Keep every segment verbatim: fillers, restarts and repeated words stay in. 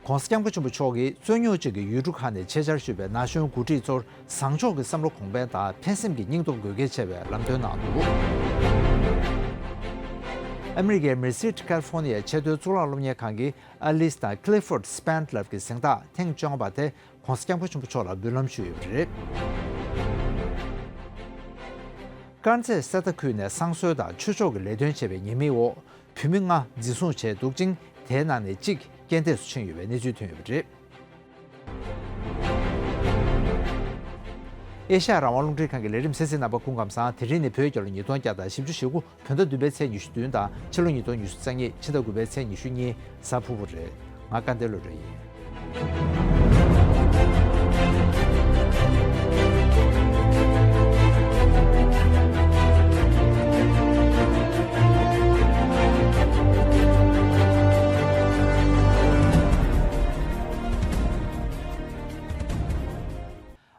༸གོང་ས་༸སྐྱབས་མགོན་ཆེན་པོ་མཆོག་གིས་རྩོད་རྙོག་ཅིག་གི་ཡུལ་གྲུ་ཁག་ནས་ཆེད་བཅར་ཞུས་པའི་ན་གཞོན་འགོ་ཁྲིད་ཚོར་བཟང་ཕྱོགས་ཀྱི་བསམ་བློ་གོང་འཕེལ་དང་ཕན་སེམས་ཀྱི་སྙིང་སྟོབས་དགོས་གལ་ཆེ་བའི་ལམ་སྟོན་གནང་འདུག་ཨ་མི་རི་ཀའི་མེར་སིཌ་ཀ་ལི་ཧྥོར་ནི་ཡའི་ཆེས་མཐོའི་གཙུག་ལག་སློབ་གཉེར་ཁང་གིས་ཨ་ལིས་དང་ཀི་ལི་ཧྥོར་སྤེན་ལབ་ཀྱི་གཟེངས་རྟགས་ཐེངས་བཅོ་ལྔ་པ་དེ་༸གོང་ས་༸སྐྱབས་མགོན་ཆེན་པོ་མཆོག་ལ་འབུལ་ལམ་ཞུས་ཡོད་པ་རེད། དཀར་མཛེས་གསེར་རྟ་ཁུལ་ནས་བསང་གསོལ་དང་ཆོས་ཕྱོགས་ཀྱི་ལས་དོན་བྱས་པའི་ཉེས་མིང་འོག་བོད་མི་ལྔ་འཛིན་བཟུང་བྱས་འདུག་ཅིང་། དེའི་ནང་ནས་གཅིག་རྐྱེན་འདས་སུ་ཕྱིན་ཡོད་པའི་གནས་ཚུལ་ཐོན་ཡོད་པ་རེད། ཨེ་ཤ་ཡ་རང་དབང་རླུང་འཕྲིན་ཁང་གི་ལས་རིམ་གསན་གཟིགས་རྣམ་པ་སྐུ་ཁམས་བཟང་། དེ་རིང་ནི་བོད་རྒྱལ་ལོ་ཉིས་སྟོང་བརྒྱ་དང་བཞི་བཅུ་ཞེ་དགུ། བོད་ཟླ་བདུན་པའི་ཚེས་ཉི་ཤུ་བདུན་དང་ཕྱི་ལོ་ཉིས་སྟོང་ཉི་ཤུ་རྩ་གཉིས་ཕྱི་ཟླ་དགུ་པའི་ཚེས་ཉི་ཤུ་གཉིས། གཟའ་ཕུར་བུ་རེད། ང་སྐལ་ལྡན་བློ་གྲོས་ཡིན།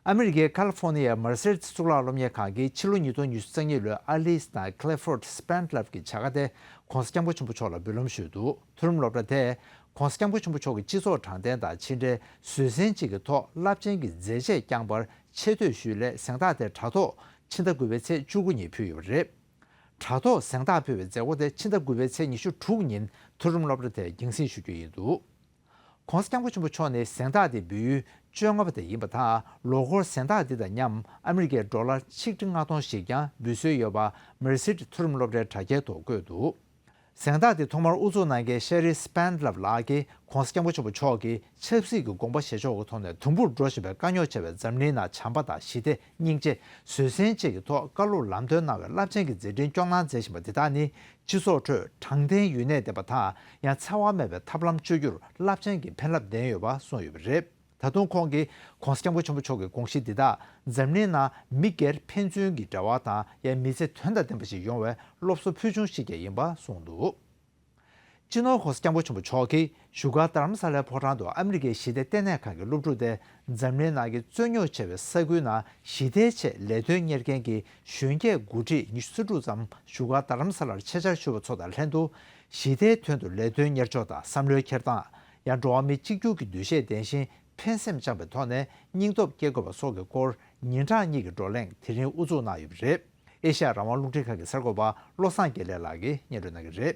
ཨ་མི་རི་ཀའི་ཁ་ལི་ཧྥོར་ནི་ཡའི་མར་སེར་གཙུག་ལག་སློབ་གཉེར་ཁང་གིས་ཕྱི་ལོ་ཉིས་སྟོང་ཉི་ཤུ་རྩ་གཉིས་ལོའི་ཨ་ལིས་དང་ཀི་ལི་ཧྥོར་སྤེན་ལབ་ཀྱི་བྱ་དགའ་དེ་༸གོང་ས་༸སྐྱབས་མགོན་ཆེན་པོ་མཆོག་ལ་འབུལ་ལམ་ཞུས་འདུག་མཐོ་རིམ་སློབ་གྲྭ་དེས་༸གོང་ས་༸སྐྱབས་མགོན་ཆེན་པོ་མཆོག་གི་སྤྱི་ཚོགས་དྲང་བདེན་དང་ཕྱི་འབྲེལ་བཟོད་བསྲན་བཅས་ཀྱི་ཐོག་རླབས་ཆེན་གྱི་མཛད་རྗེས་བསྐྱངས་པར་ཆེ་བསྟོད་ཞུས་སླད་གཟེངས་རྟགས་དེ་དྲ་ཐོག་ཕྱི་ཟླ་དགུ་པའི་ཚེས་བཅུ་དགུ་ཉིན་ཕུལ་ཡོད་པ་རེད། དྲ་ཐོག་གཟེངས་རྟགས་ཕུལ་བའི་མཛད་སྒོ་དེ་ཕྱི་ཟླ་དགུ་པའི་ཚེས་ཉི་ཤུ་དྲུག་ཉིན་མཐོ་རིམ་སློབ་གྲྭ་དེས་རྒྱང་སྲིང་ཞུ་རྒྱུ་ཡིན་འདུག༸གོང་ས་༸སྐྱབས་མགོན་ཆེན་པོ་མཆོག་ནི་གཟེངས་རྟགས་དེ་འབུལ་ཡུལ་བཅོ་ལྔ་པ་དེ་ཡིན་པ་དང་། ལོ་འཁོར་གཟེངས་རྟགས་འདི་དང་མཉམ་ཨ་མི་རི་ཀའི་ཌོ་ལར་ཆིག་ཁྲི་ལྔ་སྟོང་ཞིག་ཀྱང་འབུལ་སྲོལ་ཡོད་པ་མེར་སིཌ་མཐོ་རིམ་སློབ་གྲྭའི་དྲ་རྒྱའི་ཐོག་བཀོད་འདུག་གཟེངས་རྟགས་དེ་ཐོག་མར་དབུ་བཙུགས་གནང་མཁན་ཤེ་རི་སྤེན་ལབ་ལགས་ཀྱིས་༸གོང་ས་༸སྐྱབས་མགོན་ཆེན་པོ་མཆོག་གིས་ཆབ་སྲིད་ཀྱི་དགོངས་པ་བཞེས་ཕྱོགས་ཀྱི་ཐོག་ནས་དུམ་བུར་འགྲོ་བཞིན་པའི་དཀའ་རྙོག་ཆེ་བའི་འཛམ་གླིང་ནང་བྱམས་པ་དང་ཞི་བདེ། སྙིང་རྗེ། བཟོད་བསྲན་བཅས་ཀྱི་ཐོག་བཀའ་སློབ་ལམ་སྟོན་གནང་བའི་རླབས་ཆེན་གྱི་མཛད་འཕྲིན་སྐྱོང་གནང་མཛད་བཞིན་པ་འདི་དག་ནི། སྤྱི་ཚོགས་ཁྲོད་དྲང་བདེན་ཡུན་གནས་ལྡན་པ་དང་། ཡང་འཚེ་བ་མེད་པའི་ཐབས་ལམ་སྤྱོད་རྒྱུར་རླབས་ཆེན་གྱི་ཕན་རླབས་ལྡན་ཡོད་པ་གསུངས་ཡོད་པ་རེད། ད་དུང་ཁོང་གིས་༸གོང་ས་༸སྐྱབས་མགོན་ཆེན་པོ་མཆོག་གི་དགོངས་གཞི་འདི་དག་འཛམ་གླིང་ནང་མི་སྒེར་ཕན་ཚུན་གྱི་འབྲེལ་བ་དང་། ཡང་མི་ཚེ་དོན་དང་ལྡན་པ་ཞིག་ཡོང་བའི་སློབ་གསོ་ཕུལ་བྱུང་ཞིག་ཀྱང་ཡིན་པ་གསུངས་འདུག་སྤྱི་ནོར་༸གོང་ས་༸སྐྱབས་མགོན་ཆེན་པོ་མཆོག་གིས་བཞུགས་སྒར་རྡ་རམ་ས་ལའི་ཕོ་བྲང་དུ་ཨ་མི་རི་ཀའི་ཞི་བདེ་ལྟེ་གནས་ཁང་གི་སློབ་ཕྲུག་དེ་འཛམ་གླིང་ནང་གི་རྩོད་རྙོག་ཆེ་བའི་ས་ཁུལ་ནང་ཞི་བདེའི་ཆེད་ལས་དོན་གཉེར་མཁན་གྱི་གཞོན་སྐྱེས་འགོ་ཁྲིད་ཉི་ཤུ་རྩ་དྲུག་ཙམ་བཞུགས་སྒར་རྡ་རམ་ས་ལར་ཆེད་བཅར་ཞུས་པ་ཚོ་དང་ལྷན་དུ། ཞི་བདེའི་དོན་དུ་ལས་དོན་གཉེར་ཕྱོགས་དང་བསམ་བློའི་འཁྱེར་སྟངས། ཡང་འགྲོ་བ་མི་གཅིག་གྱུར་གྱི་འདུ་ཤེས་ལྡན་ཞིང་། ཕན་སེམས་བཅངས་པའི་ཐོག་ནས་སྙིང་སྟོབས་སྐྱེ་དགོས་པ་སོགས་ཀྱི་སྐོར་ཉིན་གྲངས་གཉིས་ཀྱི་བགྲོ་གླེང་དེ་རིང་དབུ་འཛུགས་གནང་ཡོད་པ་རེད། ཨེ་ཤ་ཡ་རང་དབང་རླུང་འཕྲིན་ཁང་གི་གསར་འགོད་པ་བློ་བཟང་དགེ་ལེགས་ལགས་ཀྱིས་སྙན་སྒྲོན་གནང་གི་རེད།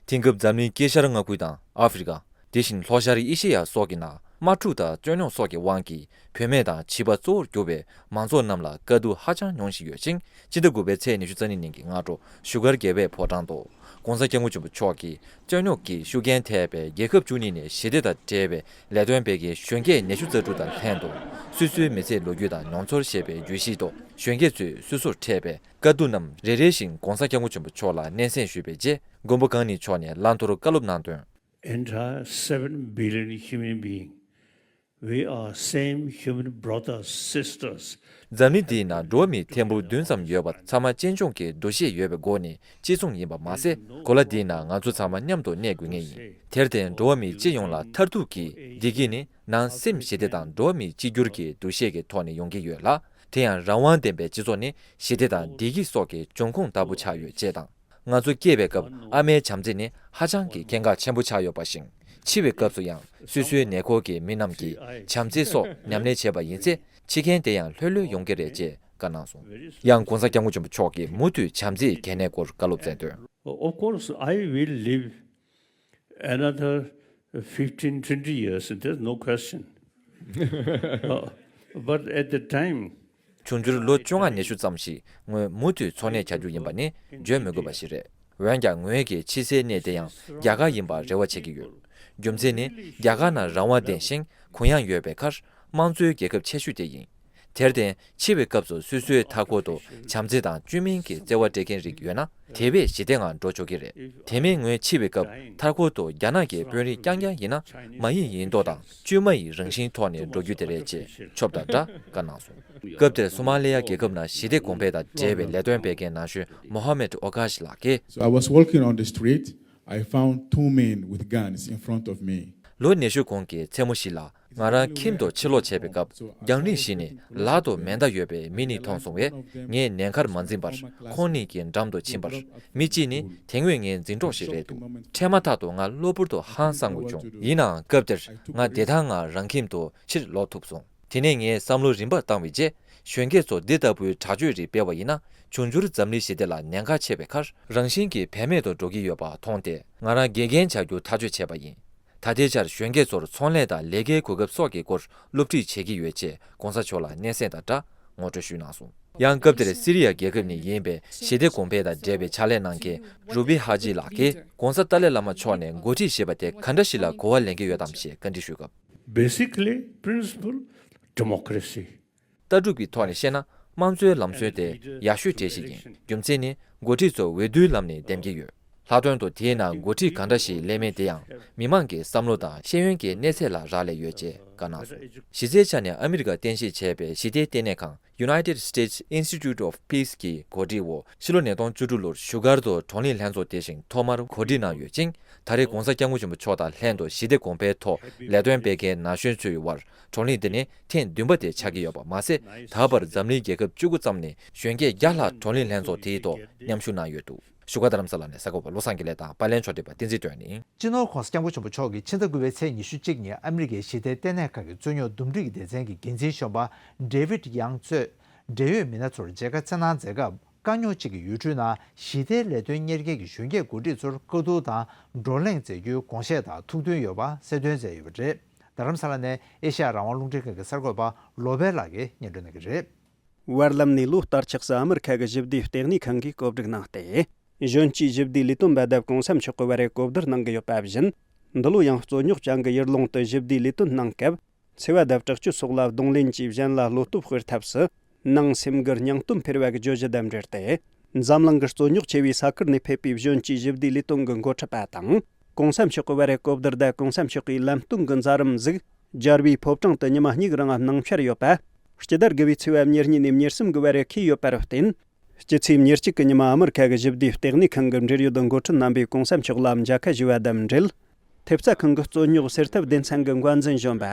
དེང་སྐབས་འཛམ་གླིང་དཀྱིལ་ཤར་མངའ་ཁུལ་དང་ཨ་ཧྥེ་རི་ཀ། དེ་བཞིན་ལྷོ་ཤར་ཨེ་ཤེ་ཡ་སོགས་ཀྱི་ནང་དམག་འཁྲུག་དང་རྩོད་རྙོག་སོགས་ཀྱི་དབང་གིས་བུད་མེད་དང་བྱིས་པ་གཙོ་བོར་གྱུར་པའི་མང་ཚོགས་རྣམས་ལ་དཀའ་སྡུག་ཧ་ཅང་མྱོང་བཞིན་ཡོད་ཅིང་། སྤྱི་ཟླ་དགུ་པའི་ཚེས་ཉི་ཤུ་རྩ་གཉིས་ཉིན་གྱི་སྔ་དྲོ་བཞུགས་སྒར་རྒྱལ་བའི་ཕོ་བྲང་དུ་༸གོང་ས་༸སྐྱབས་མགོན་ཆེན་པོ་མཆོག་གིས་རྩོད་རྙོག་གི་ཤུགས་རྐྱེན་ཐེབས་པའི་རྒྱལ་ཁབ་བཅུ་གཉིས་ནས་ཞི་བདེ་དང་འབྲེལ་བའི་ལས་དོན་སྤེལ་མཁན་གཞོན་སྐྱེས་ཉི་ཤུ་རྩ་དྲུག་དང་ལྷན་དུ། སོ་སོའི་མི་ཚེའི་ལོ་རྒྱུས་དང་མྱོང་ཚོར་ཞེས་པའི་བརྗོད་གཞིའི་ཐོག་གཞོན་སྐྱེས་ཚོས་སོ་སོར་འཕྲད་པའི་དཀའ་སྡུག་རྣམས་རེ་རེ་བཞིན་༸གོང་ས་༸སྐྱབས་མགོན་ཆེན་པོ་མཆོག་ལ་སྙན་སེང་ཞུས་པའི་རྗེས། མགོན་པོ་གང་ཉིད་མཆོག་ནས་བླང་དོར་བཀའ་སློབ་གནང་དོན། Entire seven billion human being, we are same human brothers, sisters. འཛམ་གླིང་འདིའི་ནང་འགྲོ་བ་མི་ཐེར་འབུམ་བདུན་ཙམ་ཡོད་པ་ཚང་མ་གཅེན་གཅུང་གི་འདུ་ཤེས་ཡོད་པའི་སྒོ་ནས་གཅིག་མཚུངས་ཡིན་པ་མ་ཟད། གོ་ལ་འདིའི་ནང་ང་ཚོ་ཚང་མ་མཉམ་དུ་གནས་དགོས་ངེས་ཡིན། དེར་བརྟེན་འགྲོ་བ་མི་སྤྱི་ཡོངས་ལ་མཐར་ཐུག་གི་བདེ་སྐྱིད་ནི་ནང་སེམས་ཞི་བདེ་དང་འགྲོ་བ་མི་གཅིག་གྱུར་གྱི་འདུ་ཤེས་ཀྱི་ཐོག་ནས་ཡོང་གི་ཡོད་ལ། དེ་ཡང་རང་དབང་ལྡན་པའི་སྤྱི་ཚོགས་ནི་ཞི་བདེ་དང་བདེ་སྐྱིད་སོགས་ཀྱི་འབྱུང་ཁུངས་ལྟ་བུ་ཆགས་ཡོད་ཅེས་དང་། ང་ཚོ་སྐྱེས་པའི་སྐབས་ཨ་མའི་བྱམས་བརྩེ་ནི་ཧ་ཅང་གི་གལ་འགངས་ཆེན་པོ་ཆགས་ཡོད་པ་བཞིན། འཆི་བའི་སྐབས་སུ་ཡང་སོ་སོའི་ནད་འཁོར་གྱི་མི་རྣམས་ཀྱིས་བྱམས་བརྩེ་སོགས་ཉམས་ལེན་བྱས་པ་ཡིན་ཚེ། འཆི་མཁན་དེ་ཡང་ལྷོད་ལྷོད་ཡོང་གི་རེད་ཅེས་བཀའ་གནང་སོང་། ཡང་༸གོང་ས་༸སྐྱབས་མགོན་ཆེན་པོ་མཆོག་གིས་མུ་མཐུད་བྱམས་བརྩེའི་གལ་གནད་སྐོར་བཀའ་སློབ་སྩལ་དོན། Of course, I will live another fifteen, twenty years, there's no question. Uh, but at the time, འབྱུང་འགྱུར་ལོ་བཅོ་ལྔ་ཉི་ཤུ་ཙམ་ཞིག་སྔོན་མུ་མཐུད་འཚོ་གནས་བྱ་རྒྱུ་ཡིན་པ་ནི་བརྗོད་མི་དགོས་པ་ཞིག་རེད། འོན་ཀྱང་ངོས་ཀྱི་འཆི་སའི་གནས་དེ་ཡང་རྒྱ་གར་ཡིན་པར་རེ་བ་བྱེད་ཀྱི་ཡོད། རྒྱུ་མཚན་ནི་རྒྱ་གར་ནང་རང་དབང་ལྡན་ཞིང་གུ་ཡངས་ཡོད་པའི་ཁར་དམངས་གཙོའི་རྒྱལ་ཁབ་ཆེ་ཤོས་དེ་ཡིན། དེར་བརྟེན་འཆི་བའི་སྐབས་སུ་སོ་སོའི་མཐའ་འཁོར་དུ་བྱམས་བརྩེ་དང་བཅོས་མིན་གྱི་བརྩེ་བ་སྤྲད་མཁན་རིགས་ཡོད་ན། དེ་བས་ཞི་བདེ་ངང་འགྲོ་ཆོག་གི་རེད། དེ་མིན་ངོས་འཆི་བའི་སྐབས་མཐའ་འཁོར་དུ་རྒྱ་ནག་གི་དཔོན་རིགས་རྐྱང་རྐྱང་ཡིན་ན་མ་ཡིན་ཡིན་མདོག་དང་བཅོས་མ་ཡི་རང་བཞིན་ཐོག་ནས་འགྲོ་རྒྱུ་དེ་རེད་ཅེས་ཆོབ་དང་སྦྲགས་བཀའ་གནང་སོང་། སྐབས་དེར་སོ་མ་ལི་ཡ་རྒྱལ་ཁབ་ནང་ཞི་བདེ་གོང་འཕེལ་དང་འབྲེལ་བའི་ལས་དོན་སྤེལ་མཁན་ན་གཞོན་མོ་ཧ་མེད་ཨོ་ཀཱཤ་ལགས་ཀྱིས། So I was walking on the street. I found two men with guns in front of me. ལོ་ཉི་ཤུ་གོང་གི་མཚན་མོ་ཞིག་ལ། ང་རང་ཁྱིམ་དུ་ཕྱིར་ལོག་བྱས་པའི་སྐབས། རྒྱང་རིང་ཞིག་ནས་ལག་ཏུ་མེ་མདའ་ཡོད་པའི་མི་གཉིས་མཐོང་སོང་བས། ངས་ཉེན་ཁར་མ་འཛེམས་པར་ཁོང་གཉིས་ཀྱི་འགྲམ་དུ་ཕྱིན་པར། མི་གཅིག་ནི་དེ་སྔོན་ངའི་འཛིན་གྲོགས་ཤིག་རེད་འདུག་འཕྲད་མ་ཐག་ཏུ་ང་གློ་བུར་དུ་ཧང་སངས་དགོས་བྱུང་། ཡིན་ནའང་སྐབས་དེར་ང་བདེ་ཐང་ངང་རང་ཁྱིམ་དུ་ཕྱིར་ལོག་ཐུབ་སོང་། དེ་ནས་ངས་བསམ་བློ་རིམ་པ་བཏང་བའི་རྗེས། གཞོན་སྐྱེས་ཚོ་འདི་ལྟ་བུའི་དྲག་སྤྱོད་རིགས་སྤེལ་བ་ཡིན་ན། འབྱུང་འགྱུར་འཛམ་གླིང་ཞི་བདེ་ལ་ཉེན་ཁ་ཆེ་བའི་ཁར། རང་བཞིན་གྱིས་བེད་མེད་དུ་འགྲོ་གི་ཡོད་པ་མཐོང་སྟེ། ང་རང་དགེ་རྒན་བྱ་རྒྱུ་ཐག་གཅོད་བྱས་པ་ཡིན། ད་ལྟའི་ཆར་གཞོན་སྐྱེས་ཚོར་ཚོང་ལས་དང་ལས་ཀའི་གོ་སྐབས་སོགས་ཀྱི་སྐོར་སློབ་ཁྲིད་བྱེད་ཀྱི་ཡོད་ཅེས་༧གོང་ས་མཆོག་ལ་སྙན་སེང་དང་སྦྲགས་ངོ་སྤྲོད་ཞུས་གནང་སོང་། ཡང་སྐབས་དེར་སི་རི་ཡ་རྒྱལ་ཁབ་ནས་ཡིན་པའི་ཞི་བདེ་གོང་འཕེལ་དང་འབྲེལ་བའི་ཕྱག་ལས་གནང་མཁན་རུ་བི་ཧ་ཇི་ལགས་ཀྱིས། ༧གོང་ས་ཏཱ་ལའི་བླ་མ་མཆོག་ནས་འགོ་ཁྲིད་ཞེས་པ་དེ་ག་འདྲ་ཞིག་ལ་གོ་བ་ལེན་གྱི་ཡོད་དམ་ཞེས་བཀའ་འདྲི་ཞུས་སྐབས། Basically, principle democracy. ལྟ་གྲུབ་ཀྱི་ཐོག་ནས་བཤད་ན། དམངས་གཙོའི་ལམ་སྲོལ་དེ་ཡག་ཤོས་གྲས་ཤིག་ཡིན། རྒྱུ་མཚན་ནི། འགོ་ཁྲིད་ཚོ་འོས་བསྡུའི་ལམ་ནས་འདེམས་ཀྱི་ཡོད། ལྷག་དོན་དུ་དེའི་ནང་འགོ་ཁྲིད་གང་འདྲ་ཞིག་སླེབས་མིན་དེ་ཡང་། མི་མང་གི་བསམ་བློ་དང་ཤེས་ཡོན་གྱི་གནས་ཚད་ལ་རག་ལས་ཡོད་ཅེས་བཀའ་གནང་སོང་། གཞི་རྩའི་ཆ་ནས་ཨ་མི་རི་ཀ་རྟེན་གཞི་བྱས་པའི་ཞི་བདེའི་ལྟེ་གནས་ཁང་United States Institute of Peace གི་གོ་སྒྲིག་འོག་ཕྱི་ལོ་ཉིས་སྟོང་བཅུ་དྲུག་ལོར་བཞུགས་སྒར་དུ་བགྲོ་གླེང་ལྷན་ཚོགས་དེ་བཞིན་ཐོག་མར་གོ་སྒྲིག་གནང་ཡོད་ཅིང་། ད་རེས་༧གོང་ས་༧སྐྱབས་མགོན་ཆེན་པོ་མཆོག་དང་ལྷན་དུ་ཞི་བདེ་གོང་འཕེལ་ཐོག་ལས་དོན་སྤེལ་མཁན་ན་གཞོན་ཚོའི་དབར་བགྲོ་གླེང་འདི་ནི་ཐེངས་བདུན་པ་དེ་ཆགས་ཀྱི་ཡོད་པ་མ་ཟད། ད་བར་འཛམ་གླིང་རྒྱལ་ཁབ་བཅུ་དགུ་ཙམ་ནས་གཞོན་སྐྱེས་བརྒྱ་ལྷག་བགྲོ་གླེང་ལྷན་ཚོགས་དེའི་ཐོག་མཉམ་ཞུགས་གནང་ཡོད་འདུག་བཞུགས་སྒར་རྡ་རམ་ས་ལ་ནས་གསར་འགོད་པ་བློ་བཟང་དགེ་ལེགས་དང་པར་ལེན་ཕྱོགས་སྒྲིག་པ་བསྟན་འཛིན་དོན་གཉིས། སྤྱི་ནོར་༧གོང་ས་༧སྐྱབས་མགོན་ཆེན་པོ་མཆོག་གིས་ཕྱི་ཟླ་དགུ་པའི་ཚེས་ཉི་ཤུ་གཅིག་ཉིན་ཨ་མི་རི་ཀའི་ཞི་བདེའི་ལྟེ་གནས་ཁང་གི་རྩོད་རྙོག་འདུམ་འགྲིག་གི་སྡེ་ཚན་གྱི་འགན་འཛིན་གཞོན་པ་David Young གཙོས་འབྲེལ་ཡོད་མི་སྣ་ཚོར་མཇལ་ཁ་བསྩལ་གནང་མཛད་སྐབས། དཀའ་རྙོག་ཅིག་གི་ཡུལ་གྲུའི་ནང་ཞི་བདེའི་ལས་དོན་གཉེར་མཁན་གྱི་གཞོན་སྐྱེས་འགོ་ཁྲིད་ཚོར་བཀའ་བསྡུར་དང་བགྲོ་གླེང་མཛད་རྒྱུའི་དགོངས་བཞེས་དང་ཐུགས་འདུན་ཡོད་པ་གསལ་སྟོན་མཛད་ཡོད་པ་རེད། རྡ་རམ་ས་ལ་ནས་ཨེ་ཤ་ཡ་རང་དབང་རླུང་འཕྲིན་ཁང་གི་གསར་འགོད་པ་བློ་བྷེ་ལགས་ཀྱིས་སྙན་སྒྲོན་གནང་གི་རེད། བར་ལམ་ནས་ལོ་ལྟར་ཆགས་སུ་ཨ་མི་རི་ཁ་གི་ཞི་བདེའི་ལྟེ་གནས་ཁང་གིས་གོ་སྒྲིག་གནང་སྟེ། གཞོན་སྐྱེས་ཞི་བདེའི་ལས་དོན་པ་དང་༧གོང་ས་མཆོག་གི་བར་གོ་བསྡུར་གནང་གི་ཡོད་པ་བཞིན། འདི་ལོ་ཡང་རྩོད་རྙོག་ཅན་གྱི་ཡུལ་ལུང་དུ་ཞི་བདེའི་ལས་དོན་གནང་སྐབས། འཚེ་བ་དང་དྲག་སྤྱོད་སོགས་ལ་གདོང་ལེན་གྱིས་གཞན་ལ་བློ་སྟོབས་སྤེལ་ཐབས་སུ། ནང་སེམས་ཀྱི་སྙིང་སྟོབས་འཕེལ་བ་གི་བརྗོད་གཞི་དང་འབྲེལ་ཏེ། འཛམ་གླིང་གི་རྩོད་རྙོག་ཆེ་བའི་ས་ཁུལ་ནས་ཕེབས་པའི་གཞོན་སྐྱེས་ཞི་བདེའི་ལས་དོན་གྱི་འགོ་ཁྲིད་པ་དང་། ༧གོང་ས་མཆོག་གི་བར་གོ་བསྡུར་དང་༧གོང་ས་མཆོག་གི་ལམ་སྟོན་གྱི་མཛད་རིམ་གཟིགས། རྒྱལ་བའི་ཕོ་བྲང་དུ་ཉི་མ་གཉིས་རིང་སྣང་བསྐྱར་ཡོད་པ། སྤྱི་ཟླ་དགུ་པའི་ཚེས་པ་ཉེར་གཉིས་ནས་ཉེར་གསུམ་གྱི་བར་འཁེལ་ཡོད་པར་བརྟེན། སྤྱི་ཚེས་ཉེར་གཅིག་གི་ཉི་མ་ཨ་མི་རི་ཁ་གི་ཞི་བདེའི་ལྟེ་གནས་ཁང་གི་འབྲེལ་ཡོད་འགོ་ཁྲིད་རྣམ་པས་༧གོང་ས་མཆོག་ལ་མཇལ་ཁ་ཞུས་པ་དང་འབྲེལ། ཐེབས་རྩ་ཁང་གི་རྩོད་རྙོག་སེལ་ཐབས་སྡེ་ཚན་གྱི་འགན་འཛིན་གཞོན་པ།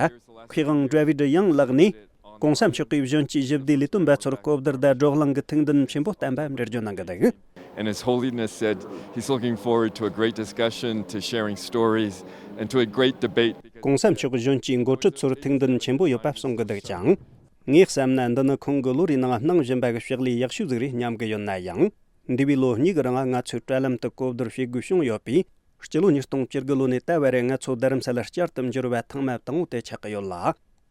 མཁས་དབང་David Young ལགས་ནས། ༧གོང་ས་མཆོག་གིས་གཞོན་སྐྱེས་ཞི་བདེའི་ལས་དོན་པ་ཚོར་གོ་བསྡུར་དང་བགྲོ་གླེང་གི་ཐུགས་འདུན་ཆེན་པོ་བསྟན་པ་འགྲེལ་བརྗོད་གནང་གི་འདུག And His Holiness said he's looking forward to a great discussion, to sharing stories, and to a great debate. ༧གོང་ས་མཆོག་གཞོན་སྐྱེས་འགོ་ཁྲིད་ཚོར་ཐུགས་འདུན་ཆེན་པོ་ཡོད་པ་གསུང་གི་འདུག་ཅིང་། ངས་བསམ་ན་འདི་ནི་ཁོང་གི་ལོ་རེའི་ནང་གནང་བཞིན་པ་གི་ཕྱག་ལས་ཡག་ཤོས་ཟིག་རེད་སྙམ་གི་ཡོད་ན་ཡང་། འདས་པའི་ལོ་གཉིས་ཀྱི་རིང་ང་ཚོས་དྲ་ལམ་དུ་གོ་བསྡུར་བྱེད་དགོས་བྱུང་ཡོད་པས། སྤྱི་ལོ་ཉིས་སྟོང་བཅུ་དགུ་ལོ་ནས་ད་བར་ང་ཚོ་རྡ་རམ་ས་ལར་བསྐྱར་དུ་འབྱོར་བ་ཐེངས་མ་དང་པོ་དེ་ཆགས་ཀྱི་ཡོད་ལ།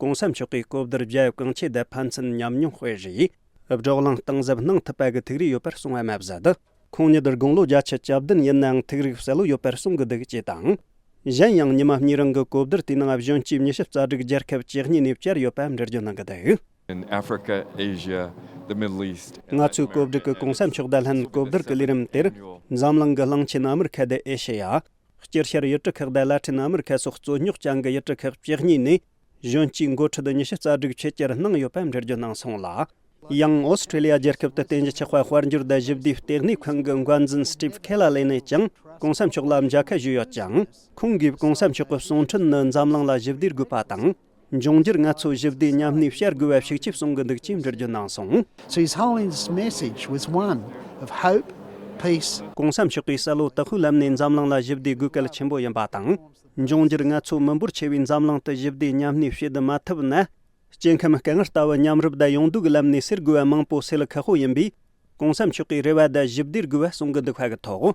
༧གོང་ས་མཆོག་གིས་གོ་བསྡུར་བརྒྱབ་གང་ཆེ་དང་ཕན་ཚུན་ཉམས་མྱོང་སྤེལ་རེས། བགྲོ་གླེང་གཏིང་ཟབ་གནང་ཐུབ་པ་གི་ཐུགས་རེ་ཡོད་པར་གསུངས་པ་མ་ཟད། ཁོང་ཉིད་དགུང་ལོ་བརྒྱད་ཅུ་གྱ་བདུན་ཡིན་ནའང་ཐུགས་རིག་གསལ་བོ་ཡོད་པར་གསུང་གི་འདུག་ཅེས་དང་། གཞན་ཡང་ཉི་མ་གཉིས་རིང་གི་གོ་བསྡུར་དེའི་ནང་གཞོན་སྐྱེས་ཉི་ཤུ་རྩ་དྲུག་རྒྱལ་ཁབ་བཅུ་གཉིས་ནས་བཅར་ཡོད་པ་འགྲེལ་བརྗོད་གནང་གི་འདུག In Africa, Asia, the Middle East. ང་ཚོའི་གོ་སྒྲིག་གི་༧གོང་ས་མཆོག་དང་ལྷན་གོ་བསྡུར་གྱི་ལས་རིམ་དེར། འཛམ་གླིང་གི་གླིང་ཆེན་ཨ་མི་རི་ཁ་དང་ཨེ་ཤེ་ཡ། སྤྱི་ཤར་ཡུལ་གྲུ་ཁག་དང་ལ་ཏིན་ཨ་མི་རི་ཁ་སོགས་རྩོད་རྙོག་ཅན་གྱི་ཡུལ་གྲུ་ཁག་བཅུ་གཉིས་ནས་གཞོན་སྐྱེས་འགོ་ཁྲིད་ཉི་ཤུ་རྩ་དྲུག་ཆེད་བཅར་གནང་ཡོད་པ་འགྲེལ་བརྗོད་གནང་སོང་ལ། ཡང་ཨོ་སི་ཁྲེ་ལི་ཡ་རྒྱལ་ཁབ་ཏུ་རྟེན་གཞི་ཆགས་པ་དཔལ་འབྱོར་དང་ཞི་བདེའི་ལྟེ་གནས་ཁང་གི་འགན་འཛིན་Steve Keller ལགས་ནས་ཀྱང་༧གོང་ས་མཆོག་ལ་མཇལ་ཁ་ཞུས་ཡོད་ཅིང་། ཁོང་གིས་༧གོང་ས་མཆོག་གི་གསུང་འཕྲིན་ནི་འཛམ་གླིང་ལ་ཞི་བདེ་དགོས་པ་དང་། འབྱུང་འགྱུར་ང་ཚོ་ཞི་བདེའི་མཉམ་གནས་བྱ་དགོས་པ་ཤུགས་ཆེ་གསུང་གི་འདུག་ཅེས་འགྲེལ་བརྗོད་གནང་སོང་། So His Holiness' message was one of hope, peace. ༧གོང་ས་མཆོག་གིས་གསལ་བོ་དག་པོའི་ལམ་ནས་འཛམ་གླིང་ལ་ཞི་བདེ་དགོས་གལ་ཆེན་པོ་ཡིན་པ་དང་། འབྱུང་འགྱུར་ང་ཚོ་མི་འབོར་ཆེ་བའི་འཛམ་གླིང་དུ་ཞི་བདེའི་མཉམ་གནས་བྱེད་མ་ཐུབ་ན། སྐྱེ་ཁམས་དཀའ་ངལ་ལྟ་བུ་མཉམ་རུབ་དང་ཡོང་སྡུག་གི་ལམ་ནས་སེལ་དགོས་པ་མང་པོ་སེལ་ཁག་པོ་ཡིན་པས། ༧གོང་ས་མཆོག་གིས་རེ་བ་དང་ཞི་བདེར་དགོས་པ་གསུང་གི་འདུག་པ་གི་ཐོག་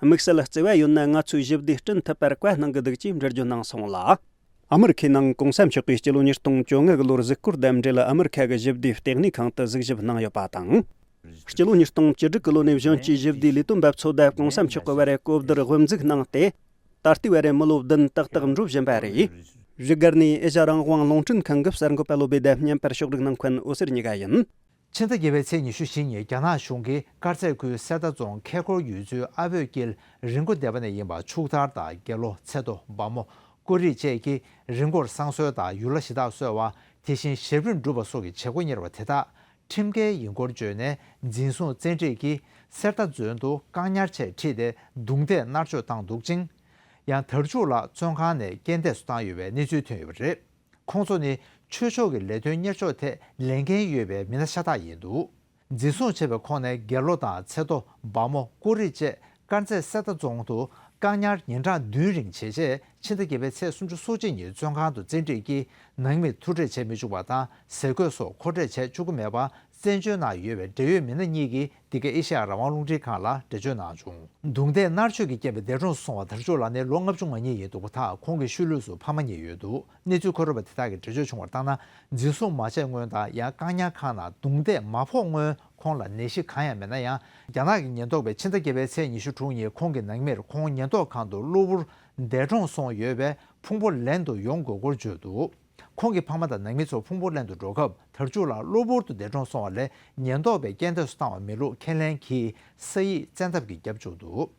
དམིགས་བསལ་བརྩེ་བ་ཡོད་ན་ང་ཚོས་ཞི་བདེ་བསྐྲུན་ཐུབ་པར་བཀའ་གནང་གི་འདུག་ཅེས་འགྲེལ་བརྗོད་གནང་སོང་ལ། ཨ་མི་རི་ཁའི་ནང་༧གོང་ས་མཆོག་གིས་སྤྱི་ལོ་ཉིས་སྟོང་བཅོ་ལྔ་གི་ལོར་གཟིགས་སྐོར་དང་འབྲེལ་ཨ་མི་རི་ཁ་གི་ཞི་བདེའི་ལྟེ་གནས་ཁང་དུ་གཟིགས་ཞིབ་གནང་ཡོད་པ་དང་། སྤྱི་ལོ་ཉིས་སྟོང་བཅུ་དྲུག་གི་ལོ་ནས་གཞོན་སྐྱེས་ཞི་བདེའི་ལས་དོན་པ་ཚོ་དང་༧གོང་ས་མཆོག་གི་བར་གོ་བསྡུར་དབུ་འཛུགས་གནང་སྟེ། ད་ལྟའི་བར་མི་ལོ་བདུན་ཏག་ཏག་འགྲོ་བཞིན་པ་རེད། བཞུགས་སྒར་ནས་ཨེ་ཤ་རང་དབང་རླུང་འཕྲིན་ཁང་གི་གསར་འགོད་པ་བློ་བྷེ་དང་བརྙན་པར་ཕྱོགས་སྒྲིག་གནང་མཁན་འོད་ཟེར་གཉིས་ཀ་ཡིན། ཕྱི་ཟླ་བརྒྱད་པའི་ཚེས་ཉི་ཤུ་བཞི་ཉིན་རྒྱ་ནག་གཞུང་གིས་དཀར་མཛེས་ཁུལ་གསེར་རྟ་རྫོང་ཁལ་འཁོར་ཡུལ་ཚོའི་ཨ་བོད་དཀྱིལ་རི་མགོ་སྡེ་པ་ནས་ཡིན་པ་ཕྱུག་ཐར་དང་དགེ་ལོ་ཚེ་རྡོ་སྦ་མོ་ཀོ་རིག་བཅས་ཀྱིས་རི་མགོར་བསང་གསོལ་དང་ཡུལ་ལྷ་གཞི་བདག་གསོལ་བ། དེ་བཞིན་ཞབས་རིམ་སྒྲུབ་པ་སོགས་ཀྱི་བྱེད་སྒོ་གཉེར་བ་དེ་དག་ཁྲིམས་འགལ་ཡིན་སྐོར་བརྗོད་ནས་འཛིན་བཟུང་བཙན་ཁྲིད་ཀྱིས་གསེར་རྟ་རྫོང་དུ་བཀག་ཉར་བྱས་ཁྲིད་དེ་རྡུང་རྡེག་མནར་གཅོད་བཏང་འདུག་ཅིང་། ཡང་དར་ཕྱུག་ལགས་བཙོན་ཁང་ནས་རྐྱེན་འདས་སུ་བཏང་ཡོད་པའི་གནས་ཚུལ་ཐོན་ཡོད་པ་རེད། ཁོང་ཚོ་ནི་ཆོས་ཕྱོགས་ཀྱི་ལས་དོན་གཉེར་ཕྱོགས་ཐད་ལས་འགན་ཡོད་པའི་མི་སྣ་ཤ་སྟག་ཡིན་འདུག་འཛིན་བཟུང་བྱས་པའི་ཁོངས་ནས་རྒྱལ་ལོ་དང་ཚེ་རྡོ། སྦ་མོ། ཀོ་རི་བཅས་དཀར་མཛེས་གསེར་རྟ་རྫོང་དུ་བཀག་ཉར་ཉིན་གྲངས་བདུན་རིང་བྱས་རྗེས། ཕྱི་ཟླ་བརྒྱད་པའི་ཚེས་སུམ་ཅུ་སོ་གཅིག་ཉིན་བཙོན་ཁང་དུ་བཙན་ཁྲིད་ཀྱིས་ནང་མིར་ཐུག་འཕྲད་བྱེད་མི་བཅུག་པ་དང་ཟས་གོས་སོགས་མཁོ་སྤྲོད་བྱས་བཅུག་གི་མེད་པར་བཙན་བྱོལ་ནང་ཡོད་པའི་འབྲེལ་ཡོད་མི་སྣ་གཉིས་ཀྱིས་འདི་ག་ཨེ་ཤེ་ཡ་རང་དབང་རླུང་འཕྲིན་ཁང་ལ་འགྲེལ་བརྗོད་གནང་བྱུང་། རྡུང་རྡེག་མནར་གཅོད་ཀྱི་རྐྱེན་པས་འདས་གྲོངས་སུ་སོང་བ་དར་ལྕོག་ལགས་ནི་ལོ་ལྔ་བཅུ་ང་གཉིས་ཡིན་འདུག་པ་དང་། ཁོང་གི་ཤུལ་ལུས་སུ་ཕ་མ་གཉིས་ཡོད་འདུག་གནས་ཚུལ་མཁོ་སྒྲུབ་པ་དེ་དག་གིས་འགྲེལ་བརྗོད་བྱུང་བར་བལྟས་ན། འཛིན་བཟུང་མ་བྱས་སྔོན་དང་ཡང་བཀག་ཉར་ཁང་ནང་རྡུང་རྡེག་མ་ཕོག་སྔོན་ཁོང་ལ་ནད་གཞི་གང་ཡང་མེད་ན་ཡང་། རྒྱ་ནག་གི་ཉེན་རྟོག་པས་ཕྱི་ཟླ་བརྒྱད་པའི་ཚེས་ཉི་ཤུ་དྲུག་ཉིན་ཁོང་གི་ནང་མིར་ཁོང་ཉེན་རྟོག་ཁང་དུ་གློ་བུར་འདས་གྲོངས་སོང་ཡོད་པས་ཕུང་པོ་ལེན་དུ་ཡོང་དགོས་སྐོར་བརྗོད་འདུག་ཁོང་གི་ཕ་མ་དང་ནང་མི་ཚོ་ཕུང་པོ་ལེན་དུ་འགྲོ་སྐབས་དར་ལྕོག་ལགས་གློ་བུར་དུ་འདས་གྲོངས་སོང་བ་ལས། ཉེན་རྟོག་པས་རྐྱེན་འདས་སུ་བཏང་བ་མིན་ལུགས་ཁས་ལེན་གྱིས་ས་ཡིག་བཙན་ཐབས་ཀྱིས་བརྒྱབ་བཅུག་འདུག་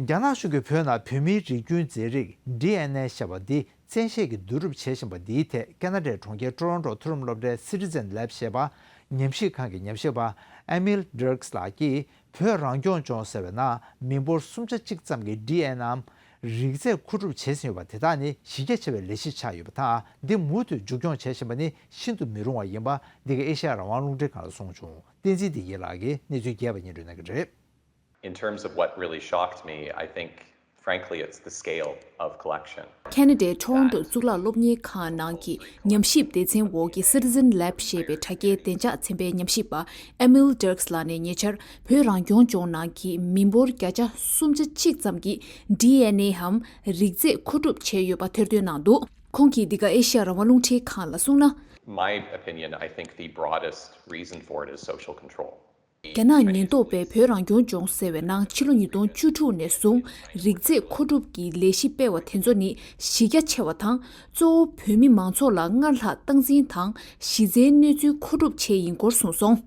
རྒྱ་ནག་གཞུང་གིས་བོད་ནང་བོད་མིའི་རིགས་རྒྱུད་རྫས་རིགས་ཌི་ཨེན་ཨེ་ཞེས་པ་འདི་བཙན་ཤེད་ཀྱིས་བསྡུ་རུབ་བྱེད་བཞིན་པ་འདིའི་ཐད་ཀེ་ན་ཌའི་གྲོང་ཁྱེར་ཊོ་རོན་ཊོ་མཐོ་རིམ་སློབ་གྲྭའི་Citizen Lab ཞེས་པ་ཉམས་ཞིབ་ཁང་གི་ཉམས་ཞིབ་པ་Emil Dirks ལགས་ཀྱིས་བོད་རང་སྐྱོང་ལྗོངས་ཟེར་བའི་ནང་མི་འབོར་སུམ་ཆ་གཅིག་ཙམ་གྱི་ཌི་ཨེན་ཨེའམ་རིགས་རྫས་མཁོ་སྒྲུབ་བྱས་ཟིན་ཡོད་པ་དེ་དག་ནི་གཞི་རྒྱ་ཆེ་བའི་ལས་གཞི་ཆགས་ཡོད་པ་དང་། འདི་མུ་མཐུད་མཇུག་སྐྱོང་བྱེད་བཞིན་པ་ནི་ཤིན་ཏུ་མི་རུང་བ་ཡིན་པ་འདི་ག་ཨེ་ཤེ་ཡ་རང་དབང་རླུང་འཕྲིན་ཁང་ལ་གསུངས་བྱུང་། བསྟན་འཛིན་བདེ་སྐྱིད་ལགས་ཀྱིས་གནས་ཚུལ་རྒྱས་པ་སྙན་སྒྲོན་གནང་གི་རེད། In terms of what really shocked me, I think, frankly, it's the scale of collection. Canada་ཊོ་རོན་ཊོ་གཙུག་ལག་སློབ་གཉེར་ཁང་ནང་གི་ཉམས་ཞིབ་སྡེ་ཚན་འོག་གི་Citizen Lab ཞེས་པའི་དྲ་རྒྱའི་བདེ་འཇགས་ཚན་པའི་ཉམས་ཞིབ་པ་Emil Dirks ལགས་ནས་ཉེ་ཆར་བོད་རང་སྐྱོང་ལྗོངས་ནང་གི་མི་འབོར་བརྒྱ་ཆ་སུམ་ཆ་གཅིག་ཙམ་གྱིས་ཌི་ཨེན་ཨེའམ་རིགས་རྫས་མཁོ་སྒྲུབ་བྱས་ཡོད་པ་ཐེར་འདོན་གནང་འདུག་ཁོང་གིས་འདི་ག་ཨེ་ཤེ་ཡ་རང་དབང་རླུང་འཕྲིན་ཁང་ལ་གསུངས་ན། My opinion, I think the broadest reason for it is social control. རྒྱ་ནག་ཉེན་རྟོག་པས་བོད་རང་སྐྱོང་ལྗོངས་ཟེར་བའི་ནང་ཕྱི་ལོ་ཉིས་སྟོང་བཅུ་དྲུག་ནས་བཟུང་རིགས་རྫས་མཁོ་སྒྲུབ་ཀྱི་ལས་གཞི་སྤེལ་བ་དེ་ཚོ་ནི་གཞི་རྒྱ་ཆེ་བ་དང་གཙོ་བོ་བོད་མི་མང་ཚོགས་ལ་སྔར་ལྷག་སྟངས་འཛིན་དང་གཞི་རྩའི་གནས་ཚུལ་མཁོ་སྒྲུབ་ཆེད་ཡིན་སྐོར་གསུངས་སོང་།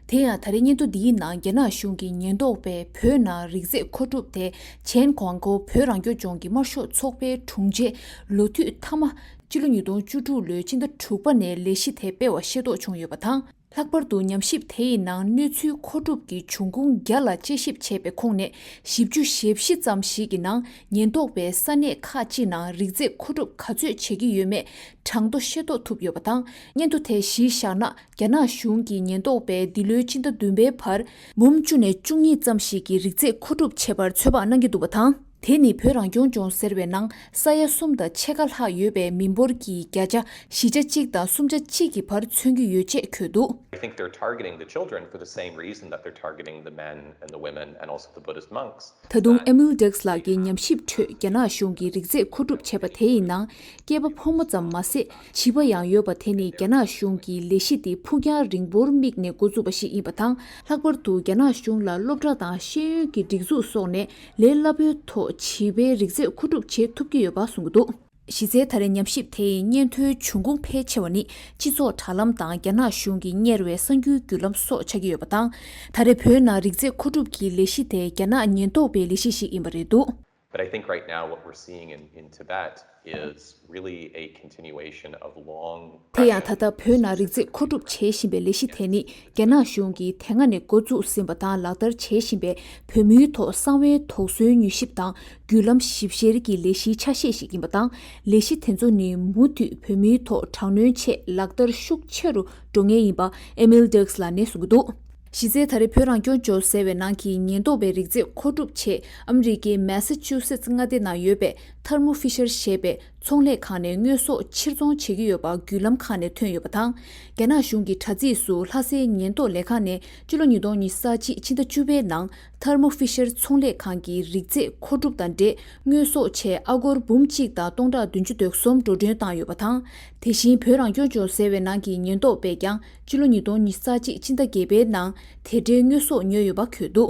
དེ་ཡང་ད་རེས་སྙན་ཐོ་འདིའི་ནང་རྒྱ་ནག་གཞུང་གི་ཉེན་རྟོག་པས་བོད་ནང་རིགས་རྫས་མཁོ་སྒྲུབ་དེ་ཆན་གོང་གོ་བོད་རང་སྐྱོང་ལྗོངས་ཀྱི་དམར་ཤོག་ཚོགས་པའི་དྲུང་ཆེ་ལོ་དུས་མཐའ་མ་ཕྱི་ལོ་ཉིས་སྟོང་བཅུ་དྲུག་ལོའི་ཕྱི་ཟླ་དྲུག་པ་ནས་ལས་གཞི་དེ་སྤེལ་བ་ཤེས་རྟོགས་བྱུང་ཡོད་པ་དང་། ལྷག་པར་དུ་ཉམས་ཞིབ་དེ་ཡི་ནང་གནས་ཚུལ་མཁོ་སྒྲུབ་ཀྱི་འབྱུང་ཁུངས་བརྒྱ་ལ་དཔྱད་ཞིབ་བྱས་པའི་ཁོངས་ནས་བཞི་བཅུ་ཞེ་བཞི་ཙམ་ཞིག་གི་ནང་ཉེན་རྟོག་པས་ས་གནས་ཁག་ཅིག་ནང་རིགས་རྫས་མཁོ་སྒྲུབ་ག་ཚོད་བྱེད་ཀྱི་ཡོད་མེད་གྲངས་ཐོ་ཤེས་རྟོགས་ཐུབ་ཡོད་པ་དང་། སྙན་ཐོ་དེ་གཞིར་བཞག་ན། རྒྱ་ནག་གཞུང་གིས་ཉེན་རྟོག་པས་འདི་ལོའི་ཕྱི་ཟླ་བདུན་པའི་བར་འབུམ་བཅུ་ནས་བཅུ་གཉིས་ཙམ་ཞིག་གིས་རིགས་རྫས་མཁོ་སྒྲུབ་བྱེད་པར་ཚོད་དཔག་གནང་གི་འདུག་པ་དང་། དེ་ནི་བོད་རང་སྐྱོང་ལྗོངས་ཟེར་བའི་ནང་ས་ཡ་གསུམ་དང་ཕྱེད་ཀ་ལྷག་ཡོད་པའི་མི་འབོར་གྱི་བརྒྱ་ཆ་བཞི་ཆ་གཅིག་དང་སུམ་ཆ་གཅིག་གི་བར་མཚོན་གྱི་ཡོད་ཅེས་འཁོད་འདུག I think they're targeting the children for the same reason that they're targeting the men and the women and also the Buddhist monks. ད་དུང་Emil Dirks ལགས་ཀྱི་ཉམས་ཞིབ་ཁྲོད་རྒྱ་ནག་གཞུང་གིས་རིགས་རྫས་མཁོ་སྒྲུབ་བྱས་པ་དེ་ཡི་ནང་སྐྱེས་པ་ཕོ་མོ་ཙམ་མ་ཟད་བྱིས་པ་ཡང་ཡོད་པ་དེ་ནི་རྒྱ་ནག་གཞུང་གི་ལས་གཞི་དེ་ཕུགས་རྒྱང་རིང་པོར་དམིགས་ནས་འགོ་བཙུགས་པ་ཞིག་ཡིན་པ་དང་། ལྷག་པར་དུ་རྒྱ་ནག་གཞུང་ལ་སློབ་གྲྭ་དང་ཤེས་ཡོན་གྱི་སྒྲིག་འཛུགས་སོགས་ནས་ལས་སླ་པོའི་ཐོག་བྱིས་པའི་རིགས་རྫས་མཁོ་སྒྲུབ་བྱེད་ཐུབ་ཀྱི་ཡོད་པ་གསུངས་ཀྱི་འདུག་གཞི་རྩའི་ད་རེས་ཉམས་ཞིབ་དེ་ཡི་སྙན་ཐོའི་འབྱུང་ཁུངས་ཕལ་ཆེ་བ་ནི་སྤྱི་ཚོགས་དྲ་ལམ་དང་རྒྱ་ནག་གཞུང་གིས་གཉེར་བའི་གསར་འགྱུར་བརྒྱུད་ལམ་སོགས་ཆགས་ཀྱི་ཡོད་པ་དང་། ད་རེས་བོད་ནང་རིགས་རྫས་མཁོ་སྒྲུབ་ཀྱི་ལས་གཞི་དེ་རྒྱ་ནག་ཉེན་རྟོག་པའི་ལས་གཞི་ཞིག་ཡིན་པ་རེད་འདུག But I think right now what we're seeing in, in Tibet is really a continuation of long དེ་ཡང་ད་pressure. ལྟ་བོད་ནང་རིགས་རྫས་མཁོ་སྒྲུབ་བྱེད་བཞིན་པའི་ལས་གཞི་དེ་ནི་རྒྱ་ནག་གཞུང་གིས་དེ་སྔ་ནས་འགོ་བཙུགས་ཟིན་པ་དང་ལག་བསྟར་བྱེད་བཞིན་པའི་བོད་མིའི་ཐོག་གསང་བའི་དོགས་ཟོན་མྱུལ་ཞིབ་དང་བརྒྱུད་ལམ་ཞིབ་བཤེར་གྱི་ལས་གཞིའི་ཆ་ཤས་ཤིག་ཡིན་པ་དང་། ལས་གཞི་དེ་ཚོ་ནི་མུ་མཐུད་བོད་མིའི་ཐོག་དྲག་གནོན་ཆེད་ལག་བསྟར་ཤུགས་ཆེ་རུ་འགྲོ་ངེས་ཡིན་པ་Emil Dirks ལགས་ནས་གསུངས་ཀྱི་འདུག་གཞི་རྩའི་ད་རེས་བོད་རང་སྐྱོང་ལྗོངས་ཟེར་བའི་ནང་གི་ཉེན་རྟོག་པའི་རིགས་རྫས་མཁོ་སྒྲུབ་ཆེད་ཨ་མི་རི་ཀའི་Massachusetts མངའ་སྡེ་ནང་ཡོད་པའི་Thermo Fisher ཞེས་པའི་ཚོང་ལས་ཁང་ནས་དངོས་ཟོག་ཕྱིར་ཚོང་བྱེད་ཀྱི་ཡོད་པ་བརྒྱུད་ལམ་ཁག་ནས་ཐོན་ཡོད་པ་དང་། རྒྱ་ནག་གཞུང་གི་དྲ་ཚིགས་སུ་ལྷ་སའི་ཉེན་རྟོག་ལས་ཁང་ནས་སྤྱི་ལོ་ཉིས་སྟོང་ཉི་ཤུ་རྩ་གཅིག་ཕྱི་ཟླ་བཅུ་པའི་ནང་Thermo Fisher ཚོང་ལས་ཁང་གི་རིགས་རྫས་མཁོ་སྒྲུབ་དང་འབྲེལ་དངོས་ཟོག་ཆེད་ཨ་སྒོར་འབུམ་གཅིག་དང་སྟོང་ཕྲག་བདུན་ཅུ་དོན་གསུམ་འགྲོ་གྲོན་བཏང་ཡོད་པ་དང་། དེ་བཞིན་བོད་རང་སྐྱོང་ལྗོངས་ཟེར་བའི་ནང་གི་ཉེན་རྟོག་པས་ཀྱང་སྤྱི་ལོ་ཉིས་སྟོང་ཉི་ཤུ་རྩ་གཅིག་ཕྱི་ཟླ་བརྒྱད་པའི་ནང་དེ་འབྲེལ་དངོས་ཟོག་ཉོས་ཡོད་པ་འཁོད་འདུག་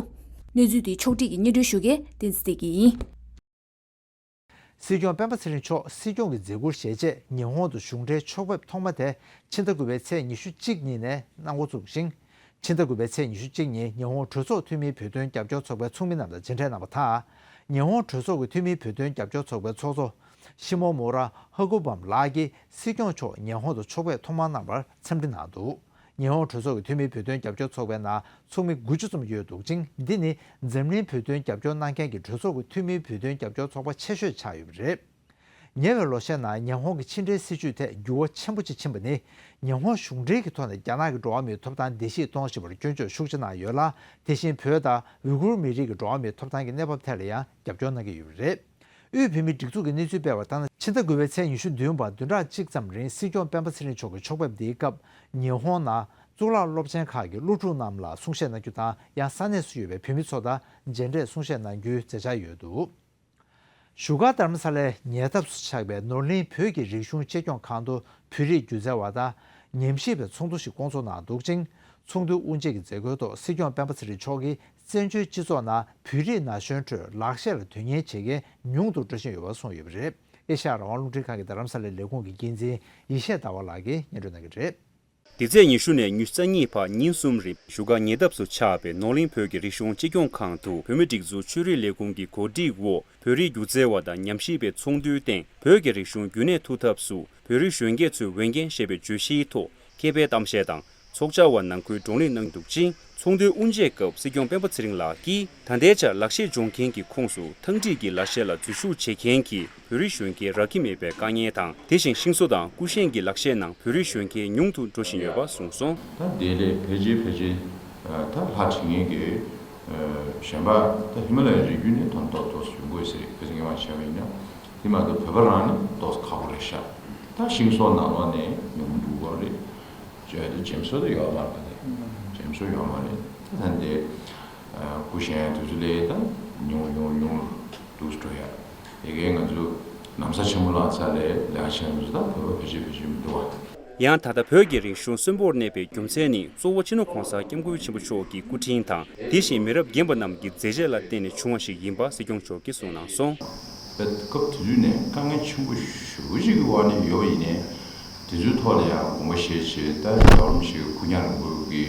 གནས་ཚུལ་འདི་ཕྱོགས་སྒྲིག་གིས་སྙན་སྒྲོན་ཞུ་མཁན་བསྟན་འཛིན་བདེ་སྐྱིད་ཡིན། སྲིད་སྐྱོང་སྤེན་པ་ཚེ་རིང་མཆོག་སྲིད་སྐྱོང་གི་མཛད་ཁུར་བཞེས་རྗེས་ཉི་ཧོང་དུ་གཞུང་འབྲེལ་ཕྱོགས་ཕེབས་ཐོག་མ་དེ་ཕྱི་ཟླ་དགུ་པའི་ཚེས་ཉི་ཤུ་གཅིག་ཉིན་ནས་གནང་འགོ་བཙུགས་ཤིང་། ཕྱི་ཟླ་དགུ་པའི་ཚེས་ཉི་ཤུ་གཅིག་ཉིན་ཉི་ཧོང་གྲོས་ཚོགས་འཐུས་མིའི་བོད་དོན་རྒྱབ་སྐྱོར་ཚོགས་པའི་ཚོགས་མི་རྣམས་དང་མཇལ་འཕྲད་གནང་བ་དང་། ཉི་ཧོང་གྲོས་ཚོགས་ཀྱི་འཐུས་མིའི་བོད་དོན་རྒྱབ་སྐྱོར་ཚོགས་པའི་ཚོགས་གཙོ་ཤི་མོ་མུ་ར་ཧ་ཀུ་བམ་ལགས་ཀྱིས་སྲིད་སྐྱོང་མཆོག་ཉི་ཧོང་དུ་ཕྱོགས་ཕེབས་ཐོག་མར་གནང་བར་འཚམས་འདྲི་གནང་འདུག་ཉི་ཧོང་གྲོས་ཚོགས་ཀྱི་འཐུས་མིའི་བོད་དོན་རྒྱབ་སྐྱོར་ཚོགས་པའི་ནང་ཚོགས་མི་དགུ་བཅུ་ཙམ་ཡོད་འདུག་ཅིང་། འདི་ནི་འཛམ་གླིང་བོད་དོན་རྒྱབ་སྐྱོར་གནང་མཁན་གྱི་གྲོས་ཚོགས་ཀྱི་འཐུས་མིའི་བོད་དོན་རྒྱབ་སྐྱོར་ཚོགས་པ་ཆེ་ཤོས་ཆགས་ཡོད་པ་རེད། ཉེ་བའི་ལོ་ཤས་ནང་ཉི་ཧོང་གི་ཕྱི་འབྲེལ་སྲིད་བྱུས་ཐད་འགྱུར་བ་ཆེན་པོ་ཅིག་ཕྱིན་པ་ནི། ཉི་ཧོང་གཞུང་འབྲེལ་གྱི་ཐོག་ནས་རྒྱ་ནག་གི་འགྲོ་བ་མིའི་ཐོབ་ཐང་བརྡལ་བཤིག་གཏོང་བཞིན་པར་སྐྱོན་བརྗོད་ཤུགས་ཆེ་གནང་ཡོད་ལ། དེ་བཞིན་བོད་དང་ཝུ་གུར་མི་རིགས་ཀྱི་འགྲོ་བ་མིའི་ཐོབ་ཐང་གི་གནས་བབ་ཐད་ལ་ཡང་རྒྱབ་སྐྱོར་གནང་གི་ཡོད་པ་རེད། དབུས་བོད་མིའི་སྒྲིག་འཛུགས་ཀྱི་གནས་ཚུལ་སྤེལ་བ་ལྟར་ན། ཕྱི་ཟླ་དགུ་པའི་ཚེས་ཉི་ཤུ་བདུན་བར་བདུན་ཕྲག་གཅིག་ཙམ་རིང་སྲིད་སྐྱོང་སྤེན་པ་ཚེ་རིང་མཆོག་གི་ཕྱོགས་ཕེབས་འདིའི་སྐབས། ཉི་ཧོང་ནང་གཙུག་ལག་སློབ་ཆེན་ཁག་གི་སློབ་ཕྲུག་རྣམས་ལ་གསུང་བཤད་གནང་རྒྱུ་དང་། ཡང་ས་གནས་སུ་ཡོད་པའི་བོད་མི་ཚོ་དང་མཇལ་འཕྲད་གསུང་བཤད་གནང་རྒྱུའི་མཛད་འཆར་ཡོད་འདུག་བཞུགས་སྒར་རྡ་རམ་ས་ལའི་ཉེ་འདབས་སུ་ཆགས་པའི་ནོར་གླིང་བོད་ཀྱི་རིག་གཞུང་གཅེས་སྐྱོང་ཁང་དུ་བོད་རིགས་སྒྱུ་རྩལ་བ་དང་ཉམས་ཞིབ་པའི་ཚོགས་འདུ་ཞིག་བསྐོང་ཚོགས་གནང་འདུག་ཅིང་། ཚོགས་འདུའི་དབུ་འབྱེད་ཀྱི་མཛད་སྒོའི་ཐོག་སྲིད་སྐྱོང་སྤེན་པ་ཚེ་རིང་མཆོག་གིས་བཙན་བྱོལ་སྤྱི་ཚོགས་ནང་བོད་རིགས་ན་གཞོན་ཁྲོད་ལག་ཤེས་ལ་དོན་གཉེར་བྱེད་མཁན་ཉུང་དུ་འགྲོ་བཞིན་ཡོད་པ་གསུངས་ཡོད་པ་རེད། ཨེ་ཤ་ཡ་རང་དབང་རླུང་འཕྲིན་ཁང་གི་རྡ་རམ་ས་ལའི་ལས་ཁུངས་ཀྱི་འགན་འཛིན་ཡེ་ཤེས་ཟླ་བ་ལགས་ཀྱིས་སྙན་སྒྲོན་གནང་གི་རེད། འདི་ཚེས་ཉི་ཤུ་ནས་ཉི་ཤུ་རྩ་གཉིས་བར་ཉིན་གསུམ་རིང་བཞུགས་སྒར་ཉེ་འདབས་སུ་ཆགས་པའི་ནོར་གླིང་བོད་ཀྱི་རིག་གཞུང་གཅེས་སྐྱོང་ཁང་དུ་བོད་མིའི་སྒྲིག་འཛུགས་ཆོས་རིག་ལས་ཁུངས་ཀྱི་གོ་སྒྲིག་འོག་བོད་རིགས་སྒྱུ་རྩལ་བ་དང་ཉམས་ཞིབ་པའི་ཚོགས་འདུའི་སྟེང་བོད་ཀྱི་རིག་གཞུང་རྒྱུན་གནས་ཐུབ་ཐབས་སུ་བོད་རིགས་གཞོན་སྐྱེས་ཚོའི་འོས་འགན་ཞེས་པའི་བརྗོད་གཞིའི་ཐོག་མཁས་པའི་གཏམ་བཤད་དང་ཚོགས་བཅར་བ་ནང་ཁུལ་བགྲོ་གླེང་གནང་འདུག་ཅིང་། ཚོགས་འདུའི་དབུ་འབྱེད་སྐབས་སྲིད་སྐྱོང་སྤེན་པ་ཚེ་རིང་ལགས་ཀྱིས་ད་ལྟའི་ཆར་ལག་ཤེས་སྦྱོང་མཁན་གྱི་ཁོངས་སུ་ཐང་ཁྲིད་ཀྱི་ལག་ཤེས་ལ་འཛུལ་ཞུགས་བྱེད་མཁན་གྱི་བོད་རིགས་གཞོན་སྐྱེས་རག་གི་མེད་པའི་དཀའ་ངལ་དང་། དེ་བཞིན་ཤིང་བཟོ་དང་ཀུ་ཤེས་ཀྱི་ལག་ཤེས་ནང་བོད་རིགས་གཞོན་སྐྱེས་ཉུང་དུ་འགྲོ་བཞིན་ཡོད་པ་གསུངས་སོང་། ད་དེ་ལས་ཕལ་ཆེར་ཕལ་ཆེར་ད་ལྷ་བྲིས་མཁན་གྱི་གཞན་པ་ད་ཧི་མ་ལ་ཡའི་རི་རྒྱུད་ནས་ད་ཏོག་ཏོག་ཙམ་ཡོང་དགོས་ཟེར། ཁ་སང་ངས་མར་བཤད་པ་ཡིན་ན། དེ་མ་གཏོགས་བོད་པ་རང་ནི་ཏོག་ཙམ་ཁག་པོ་རེད་ཤག་ད་ཤིང་བཟོ་ནང་ལོགས་ནས་ཉུང་འགྲོ་གི་རེད། ཅོ་ཡ་དེ་ཇེམ་སོ་དེ་ཡོད་མ་རེད་པ། དེ་ཇེམ་སོ་ཡོད་མ་རེད། ད་ད་འདི་ཀུ་ཤེས་དེ་ཚོ་ལས་ད་ཉུང་ཉུང་ཉུང་འདུག་འགྲོ་ཡ། དེ་གའི་ང་ཚོ་ན་བཟའ་ཆེན་མོ་ལ་ཚ་ལས་ལས་ཀ་བྱེད་མཁན་ཚོ་ད་བོད་པ་ཕལ་ཆེར་ཕལ་ཆེར་མི་འདུག་བ། ཡང་ད་ལྟ་བོད་ཀྱི་རིག་གཞུང་གསོན་པོར་གནས་པའི་རྒྱུ་མཚན་ནི་གཙོ་བོ་སྤྱི་ནོར་༸གོང་ས་༸སྐྱབས་མགོན་ཆེན་པོ་མཆོག་གི་སྐུ་དྲིན་དང་། དེ་བཞིན་མི་རབས་རྒན་པ་རྣམས་ཀྱི་མཛད་རྗེས་ལ་བརྟེན་ནས་བྱུང་བ་ཞིག་ཡིན་པ་སྲིད་སྐྱོང་མཆོག་གིས་གསུངས་གནང་སོང་། སྐབས་དེ་དུས་ནས་དཀའ་ངལ་ཆེན་པོ་ཞེ་པོ་ཅིག་གི་འོག་ནས་ཡོད་པ་ཡིན་ནའི། དེ་ཚོའི་ཐོག་ལ་ཡང་དགོངས་པ་བཞེས་བྱས། ད་རྒྱལ་བ་རིན་པོ་ཆེའི་སྐུ་ཉག་རིང་པོ་གི་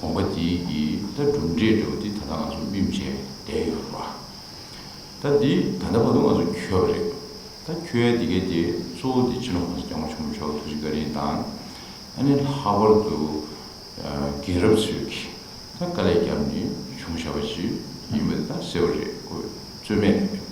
དགོངས་པ་དེའི་གི་ད་གྲུབ་འབྲས་འདྲ་བོ་དེ་ད་ལྟ་ང་ཚོ་སྨིན་བྱས་བསྡད་ཡོད་རེད་བ། ད་འདི་ད་ལྟ་བར་དུ་ང་ཚོ་འཁྱོལ་བ་རེད། ད་འཁྱོལ་ཡ་དེ་གའི་དེ་གཙོ་བོ་དེ་སྤྱི་ནོར་༸གོང་ས་༸སྐྱབས་མགོན་ཆེན་པོ་མཆོག་ཐུགས་རྗེ་བཀའ་དྲིན་དང་། ཨ་ནི་ལྷག་པར་དུ་རྒན་རབས་ཚོས་ཀྱིས་ད་དཀའ་ལས་བརྒྱབ་ནས་བྱུང་བཞག་པ་ཞིག་ཡིན་པ་ད་གསལ་པོ་རེད། ཁོ་རྩོད་མེད་རེད།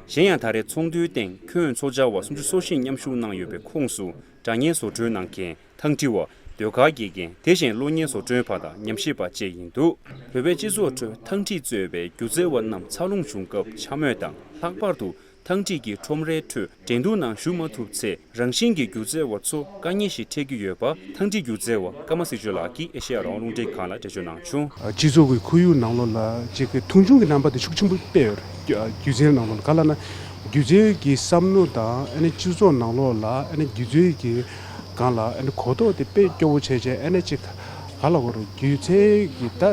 གཞན་ཡང་ད་རེས་ཚོགས་འདུའི་སྟེང་ཁྱོན་ཚོགས་བཅར་བ་སུམ་ཅུ་སོ་བཞི་མཉམ་ཞུགས་གནང་ཡོད་པའི་ཁོངས་སུ་སྒྲ་སྙན་བཟོ་སྐྲུན་གནང་མཁན། ཐང་ཁྲི་བ། ཟློས་གར་དགེ་རྒན། དེ་བཞིན་གློག་བརྙན་བཟོ་སྐྲུན་པ་དང་ཉམས་ཞིབ་པ་བཅས་ཡིན་འདུག་བོད་པའི་སྤྱི་ཚོགས་ཁྲོད་ཐང་ཁྲིད་གཙོས་པའི་སྒྱུ་རྩལ་བ་རྣམས་འཚར་ལོངས་བྱུང་སྐབས་འཕྱ་སྨོད་དང་། ལྷག་པར་དུ་ཐང་ཁྲིད་ཀྱི་ཁྲོམ་རའི་ཁྲོད་འགྲན་བསྡུར་ནང་ཞུགས་མ་ཐུབ་ཚེ་རང་བཞིན་གྱིས་སྒྱུ་རྩལ་བ་ཚོ་དཀའ་ངལ་ཞིག་འཕྲད་ཀྱི་ཡོད་པ་ཐང་ཁྲིད་སྒྱུ་རྩལ་བ་ཀརྨ་སྲིད་ཆོས་ལགས་ཀྱིས་ཨེ་ཤེ་ཡ་རང་དབང་རླུང་འཕྲིན་ཁང་ལ་འགྲེལ་བརྗོད་གནང་བྱུང་། སྤྱི་ཚོགས་ཀྱི་ཁོར་ཡུག་ནང་ལོགས་ལ་ཅིག་གི་མཐོང་ཆུང་གི་རྣམ་པ་དེ་ཤུགས་ཆེན་པོ་སྤེལ་ཡོད་རེད། སྒྱུ་རྩལ་ནང་ལོགས་ལ་ག་ལབ་ན། སྒྱུ་རྩལ་གྱི་བསམ་བློ་དང་ཨ་ནི་སྤྱི་ཚོགས་ནང་ལོགས་ལ་ཨ་ནི་སྒྱུ་རྩལ་གྱི་སྒང་ལ་ཨ་ནི་གོ་རྟོགས་དེ་དཔེ་སྐྱོ་བོ་བྱས་བྱས། ཨ་ནི་ཅིག་ག་ལབ་དགོས་རེད། སྒྱུ་རྩལ་གྱི་ད་